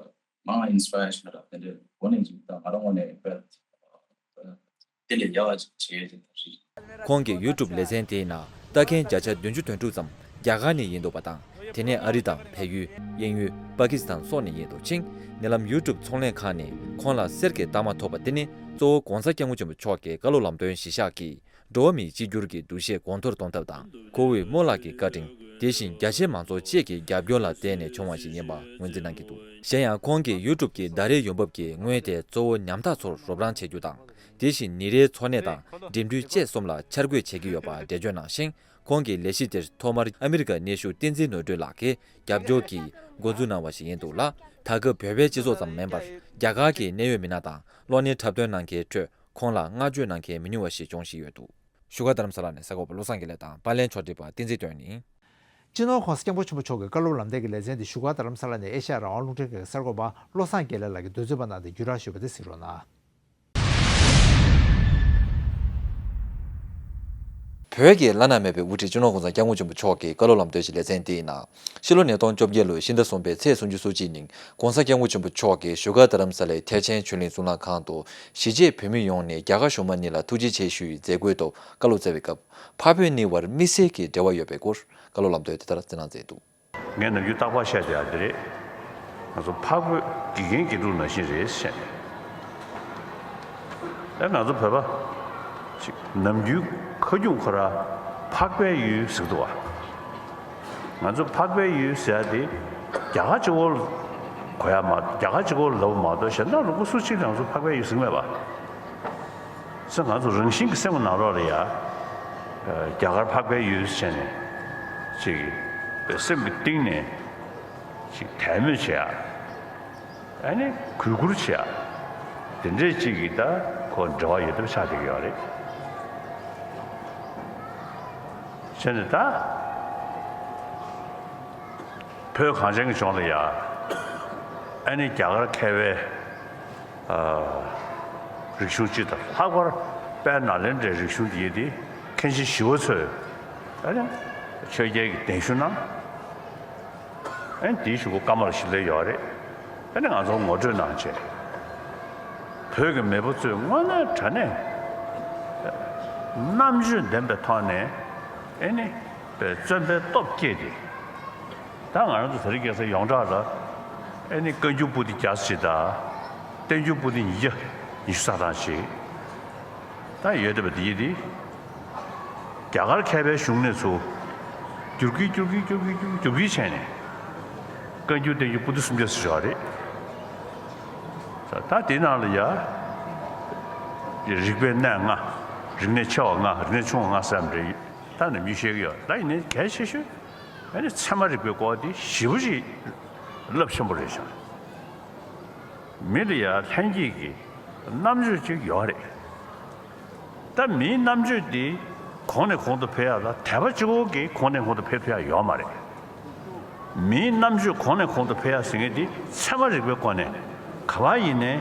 མང་ཨིན་སི་པ་ཡར་ཤ་ར། དེ་འདྲ་འོ་ནས་ཅིག་ད་ང་རང་ངོས་ནས་དཔེ་དེ་ལས་ཡག་པ་ཅིག་བྱེད་ཅིག་ད་ཞིག་ཁོང་གི་ཡུ་ཊུབ་ལེ་ཚན་དེའི་ནང་ལྟ་མཁན་བརྒྱ་ཆ་བདུན་ཅུ་དོན་དྲུག་ཙམ་རྒྱ་གར་ནས་ཡིན་འདུག་པ་དང་། དེ་ནས་ཨ་རི་དང་བལ་ཡུལ། དབྱིན་ཡུལ། པ་ཀི་སི་ཐན་སོགས་ནས་ཡིན་འདུག་ཅིང་། ཉེ་ལམ་ཡུ་ཊུབ་ཚོང་ལས་ཁང་ནས་ཁོང་ལ་གསེར་གྱི་རྟགས་མ་ཐོབ་པ་དེ་ནི་གཙོ་བོ་༧གོང་ས་༧སྐྱབས་མགོན་ཆེན་པོ་མཆོག་གི་བཀའ་སློབ་ལམ་སྟོན་གཞི་བཞག་གིས་འགྲོ་བ་མིའི་གཅིག་གྱུར་གྱི་འདུ་ཤེས་གོང་མཐོར་གཏོང་ཐབས་དང་། ཁོ་བོས་རྨོ་ལགས་ཀྱི་བཀའ་དྲིན། དེ་བཞིན་རྒྱ་ཆེའི་མང་ཚོགས་བཅས་ཀྱི་རྒྱབ་སྐྱོར་ལ་བརྟེན་ནས་བྱུང་བ་ཞིག་ཡིན་པ་ངོས་འཛིན་གནང་གི་འདུག་གཞན་ཡང་ཁོང་གིས་ཡུ་ཊུབ་ཀྱི་ཟླ་རེའི་ཡོང་འབབ་ཀྱི་དངུལ་དེ་གཙོ་བོ་ཉམ་ཐག་ཚོར་རོགས་རམ་བྱེད་རྒྱུ་དང་། དེ་བཞིན་ཉིན་རེའི་འཚོ་གནས་དང་འགྲིམ་འགྲུལ་བཅས་གསུམ་ལ་འཆར་འགོད་བྱེད་ཀྱི་ཡོད་པ་འགྲེལ་བརྗོད་གནང་ཞིང་། ཁོང་གིས་ལས་གཞི་དེར་ཐོག་མར་ཨ་མི་རི་ཀ་གནས་བཞུགས་བསྟན་འཛིན་ནོར་སྒྲོན་ལགས་ཀྱིས་རྒྱབ་སྐྱོར་གྱིས་འགོ་འཛུགས་གནང་བ་ཞིག་ཡིན་འདུག་ལ། ད་སྐབས་བོད་པའི་སྤྱི་ཚོགས་ཙམ་མིན་པར་རྒྱ་གར་གྱི་གནད་ཡོད་མི་སྣ་དང་གློག་བརྙན་འཁྲབ་སྟོན་གནང་མཁན་ཁྲོད་ཁོང་ལ་བསྔགས་བརྗོད་གནང་མཁན་མི་ཉུང་བ་ཞིག་འབྱུང་བཞིན་ཡོད་འདུག་བཞུགས་སྒར་རྡ་རམ་ས་ལ་ནས་གསར་འགོད་པ་བློ་བཟང་དགེ་ལེགས་དང་པར་ལེན་ཕྱོགས་སྒྲིག་པ་བསྟན་འཛིན་དོན་ཡིན། སྤྱི་ནོར་༧གོང་ས་༧སྐྱབས་མགོན་ཆེན་པོ་མཆོག་གི་བཀའ་སློབ་ལམ་སྟོན་གྱི་ལེ་ཚན་དེ་བཞུགས་སྒར་རྡ་རམ་ས་ལ་ནས་ཨེ་ཤ་ཡ་རང་དབང་རླུང་འཕྲིན་ཁང་གི་གསར་འགོད་པ་བློ་བཟང་དགེ་ལེགས་ལགས་ཀྱིས་འདོད་ཚུལ་སྤེལ་གནང་སྟེ་བརྒྱུད་བསྒྲགས་ཞུས་པ་དེ་གཟིགས་རོགས་གནང་། བོད་ཀྱི་བླ་ན་མེད་པའི་དབུ་ཁྲིད་སྤྱི་ནོར་༧གོང་ས་༧སྐྱབས་མགོན་ཆེན་པོ་མཆོག་གི་བཀའ་སློབ་ལམ་སྟོན་གྱི་ལེ་ཚན་དེའི་ནང་། ཕྱི་ལོ་ཉིས་སྟོང་བཅོ་བརྒྱད་ལོའི་ཕྱི་ཟླ་གསུམ་པའི་ཚེས་སུམ་ཅུ་སོ་གཅིག་ཉིན་༧གོང་ས་༧སྐྱབས་མགོན་ཆེན་པོ་མཆོག་གིས་བཞུགས་སྒར་རྡ་རམ་ས་ལའི་ཐེག་ཆེན་ཆོས་གླིང་གཙུག་ལག་ཁང་དུ་གཞིས་བྱེས་བོད་མི་ཡོངས་ནས་རྒྱ་གར་གཞུང་མང་གཉིས་ལ་ཐུགས་རྗེ་ཆེ་ཞུའི་མཛད་སྒོའི་ཐོག་བཀའ་སློབ་སྩལ་བའི་སྐབས། འཕགས་བོད་གཉིས་བར་དམིགས་བསལ་གྱི་འབྲེལ་བ་ཡོད་པའི་སྐོར་བཀའ་སློབ་ལམ་སྟོན་དེ་ལྟར་སྩལ་གནང་མཛད་འདུག་ངས་ནམ་རྒྱུན་རྟག་པར་བཤད་བསྡད་ཡག་འདི་རེད། ང་ཚོ་འཕགས་བོད་དགེ་རྒན་དགེ་ཕྲུག་ནང་བཞིན་རེད་བཤད། ཨེ་ང་ཚོ་བོད་པ་ཅིག་ནམ་རྒྱུན་ཁ་རྒྱུན་ཁོ་ར་འཕགས་པའི་ཡུལ་ཟེར་གི་འདུག་བ། ང་ཚོ་འཕགས་པའི་ཡུལ་ཟེར་ཡག་དེ་རྒྱ་གར་གཅིག་པོ་གོ་ཡག་མ་རྒྱ་གར་གཅིག་པོ་ལབ་མ་གཏོགས་གཞན་དག་ལུང་པ་སུ་གཅིག་ལ་ང་ཚོ་འཕགས་པའི་ཡུལ་ཟེར་གི་མེད་པ། ས་ང་ཚོ་རང་བཞིན་གྱི་སེམས་ནང་ལོགས་ལ་ཡ། རྒྱ་གར་འཕགས་པའི་ཡུལ་ཟེར་ནས་ཅིག་སེམས་ཀྱི་གཏིང་ནས་ཅིག་དད་མོས་བྱེད་ཡ། ཨ་ནི་གུས་བཀུར་བྱེད་ཡ། དེ་འདྲས་ཅིག་གི་ད་ཁོ་འབྲེལ་བ་ཡོད་ཐབས་ཆགས་བསྡད་ཀྱི་ཡོད་རེད། བྱས་ནས་ད་བོད་གངས་ཅན་གྱི་ལྗོངས་ལ་ཡ། ཨ་ནི་རྒྱ་གར་མཁས་པའི་རིག་གཞུང་སྤྱི་དང་ལྷག་པར་དཔལ་ནཱ་ལེནྡྲའི་རིག་གཞུང་འདི་ཡིན་ཏེ་མཁན་ཆེན་ཞི་བ་འཚོས་ཨ་ནི་ཆོས་རྒྱལ་གྱི་གདན་ཞུ་གནང་། ཨ་ནི་དེའི་གཞུག་གུ་ཀ་མ་ལ་ཤི་ལའི་ཡོད་རེད། ཨ་ནི་ང་ཚོར་ངོ་སྤྲོད་གནང་བྱས། བོད་ཀྱི་མེས་པོ་ཚོས་དངོས་གནས་དྲང་གནས་རྣམ་དཔྱོད་ལྡན་པའི་ཐོག་ནས་ཨ་ནི་བཙོན་པའི་སྟོབས་བསྐྱེད་དེ། ད་ང་རང་ཚོ་དེ་རིང་ཁ་སང་ཡོངས་གྲགས་ལ་ཨེ་ནི་བཀའ་འགྱུར་པོ་ཏི་བརྒྱ་ཙམ་ཞིག་དང་། བསྟན་འགྱུར་པོ་ཏི་ཉིས་བརྒྱ་ཉི་ཤུ་རྩ་གྲངས་ཤིག་ད་ཡོད་བསྡད་པ་དེ་ཡིན་ཏེ། རྒྱ་གར་མཁས་པའི་གཞུང་ནས་ཚུར་བསྒྱུར་གྱིན་བསྒྱུར་གྱིན་བསྒྱུར་གྱིན་བསྒྱུར་གྱིན་བྱས་ནས་བཀའ་འགྱུར་བསྟན་འགྱུར་པོ་ཏི་སུམ་བརྒྱ་ཙམ་ཞིག་ཡོད་རེད། ད་དེའི་ནང་ལ་ཡ་རིག་པའི་གནས་ལྔ། རིག་གནས་ཆེ་བ་ལྔ། རིག་གནས་ཆུང་བ་ལྔ་ཟེར་ཡ་རེད། ད་ནི་མི་ཤེས་ཀྱི་ཡོད། ད་ཡིན་ནའི་གལ་ཆེ་ཤོས་ཨ་ནི་ཚད་མ་རིག་པའི་སྐོར་དེ་ཞེ་པོ་ཅིག་རླབས་ཆེན་པོ་རེད་ཤག་མི་ལ་ཡ་ལྷན་སྐྱེས་ཀྱི་རྣམ་དཔྱོད་ཅིག་ཡོད་རེད། ད་མིའི་རྣམ་དཔྱོད་དེ་གོང་ནས་གོང་དུ་འཕེལ་ཡག་ལ་དད་པ་གཅིག་པོ་གིས་གོང་ནས་གོང་དུ་འཕེལ་ཐུབ་ཡག་ཡོད་མ་རེད། མིའི་རྣམ་དཔྱོད་གོང་ནས་གོང་དུ་འཕེལ་ཡག་ཟེར་མཁན་དེ་ཚད་མ་རིག་པའི་སྒོ་ནས་ག་པར་ཡིན་ནའི་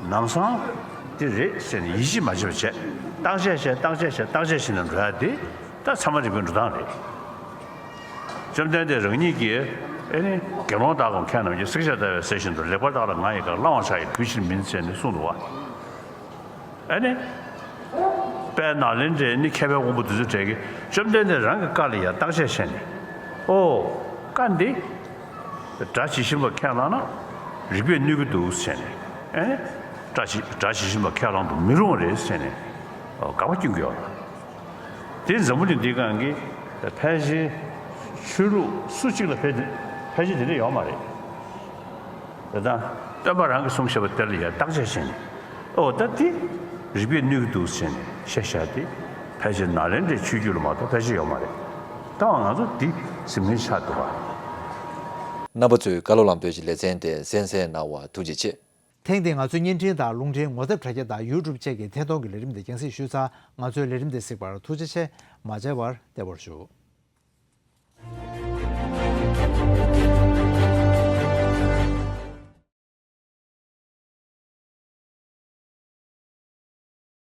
ལམ་སང་དེ་རེད་ཟེར་ནས་ཡིད་ཆེས་མ་བྱེད་པ་བྱས། བརྟག་དཔྱད་བྱས། བརྟག་དཔྱད་བྱས། བརྟག་དཔྱད་བྱས་ནས་འགྲོ་ཡག་དེ་ད་ཚད་མ་རིག་པའི་འགྲོ་སྟངས་རེད། བཅོམ་ལྡན་འདས་རང་ཉིད་ཀྱིས་ཨེ་ནི་དགེ་སློང་དག་གམ་མཁས་རྣམས་ཀྱིས། བསྲེགས་བཅད་བརྡར་བའི་ཟས་བཞིན་དུ། ལེགས་པར་བརྟགས་ལ་ང་ཡི་བཀའ། བླང་བར་བྱ་ཡི་གུས་ཕྱིར་མིན། ཟེར་ནས་གསུངས་འདུག་བ། ཨ་ནི། དཔལ་ནཱ་ལེནྡྲའི་ནི་མཁས་པའི་དབང་པོ་དེ་ཚོའི་གྲས་ཀྱིས་བཅོམ་ལྡན་འདས་རང་གི་བཀའ་ལ་ཡང་བརྟག་དཔྱད་བྱས་ནས། ཨོ། བཀའ་འདི་སྒྲ་ཇི་བཞིན་པ་ཁས་བླངས་ན་རིགས་པས་གནོད་ཀྱི་འདུག་ཟེར་ནས། ཨ་ནི། སྒྲ་ཇི་སྒྲ་ཇི་བཞིན་པ་ཁས་བླངས་དུ་མི་རུང་བ་རེད་ཟེར་ནས། ཨོ། དགག་པ་སྐྱོན་གྱི་ཡོད་རེད། དེ་འཛམ་བུ་གླིང་འདིའི་སྒང་གི་ཕལ་ཆེར་ཆོས་ལུགས་སུ་གཅིག་ལ་ཕལ་ཕལ་ཆེར་དེ་འདྲ་ཡོད་མ་རེད། དེ་དང་སྟོན་པ་རང་གིས་གསུངས་བཞག་པ་དེ་ལ་ཡང་བརྟག་དཔྱད་བྱས་ནས། ཨོ་ད་འདི་རིགས་པས་གནོད་ཀྱི་འདུག་ཟེར་ནས་བཤད་བཞག་དེ་ཕལ་ཆེར་ནཱ་ལེནྡྲའི་ཆོས་བརྒྱུད་ལ་མ་གཏོགས་ཕལ་ཆེར་ཡོད་མ་རེད། ད་ང་ཚོ་འདི་གཟིམ་མཁན་ཆགས་འདུག་ག་རྣམ་པ་ཚོས་བཀའ་སློབ་ལམ་སྟོན་གྱི་ལེ་ཚན་དེ་གསན་གཟིགས་གནང་བར་ཐུགས་རྗེ་ཆེ། ཐེངས་འདིའི་ང་ཚོའི་བརྙན་འཕྲིན་དང་རླུང་འཕྲིན། ངོ་དེབ་དྲ་རྒྱ་དང་ཡུ་ཊུབ་བཅས་ཀྱི་ཐད་གཏོང་གི་ལས་རིམ་དེ་རྒྱང་སྲིང་ཞུས་ཚར། ང་ཚོའི་ལས་རིམ་དེ་གཟིགས་པར་ཐུགས་རྗེ་ཆེ། མ་མཇལ་བར་བདེ་བར་བཞུགས།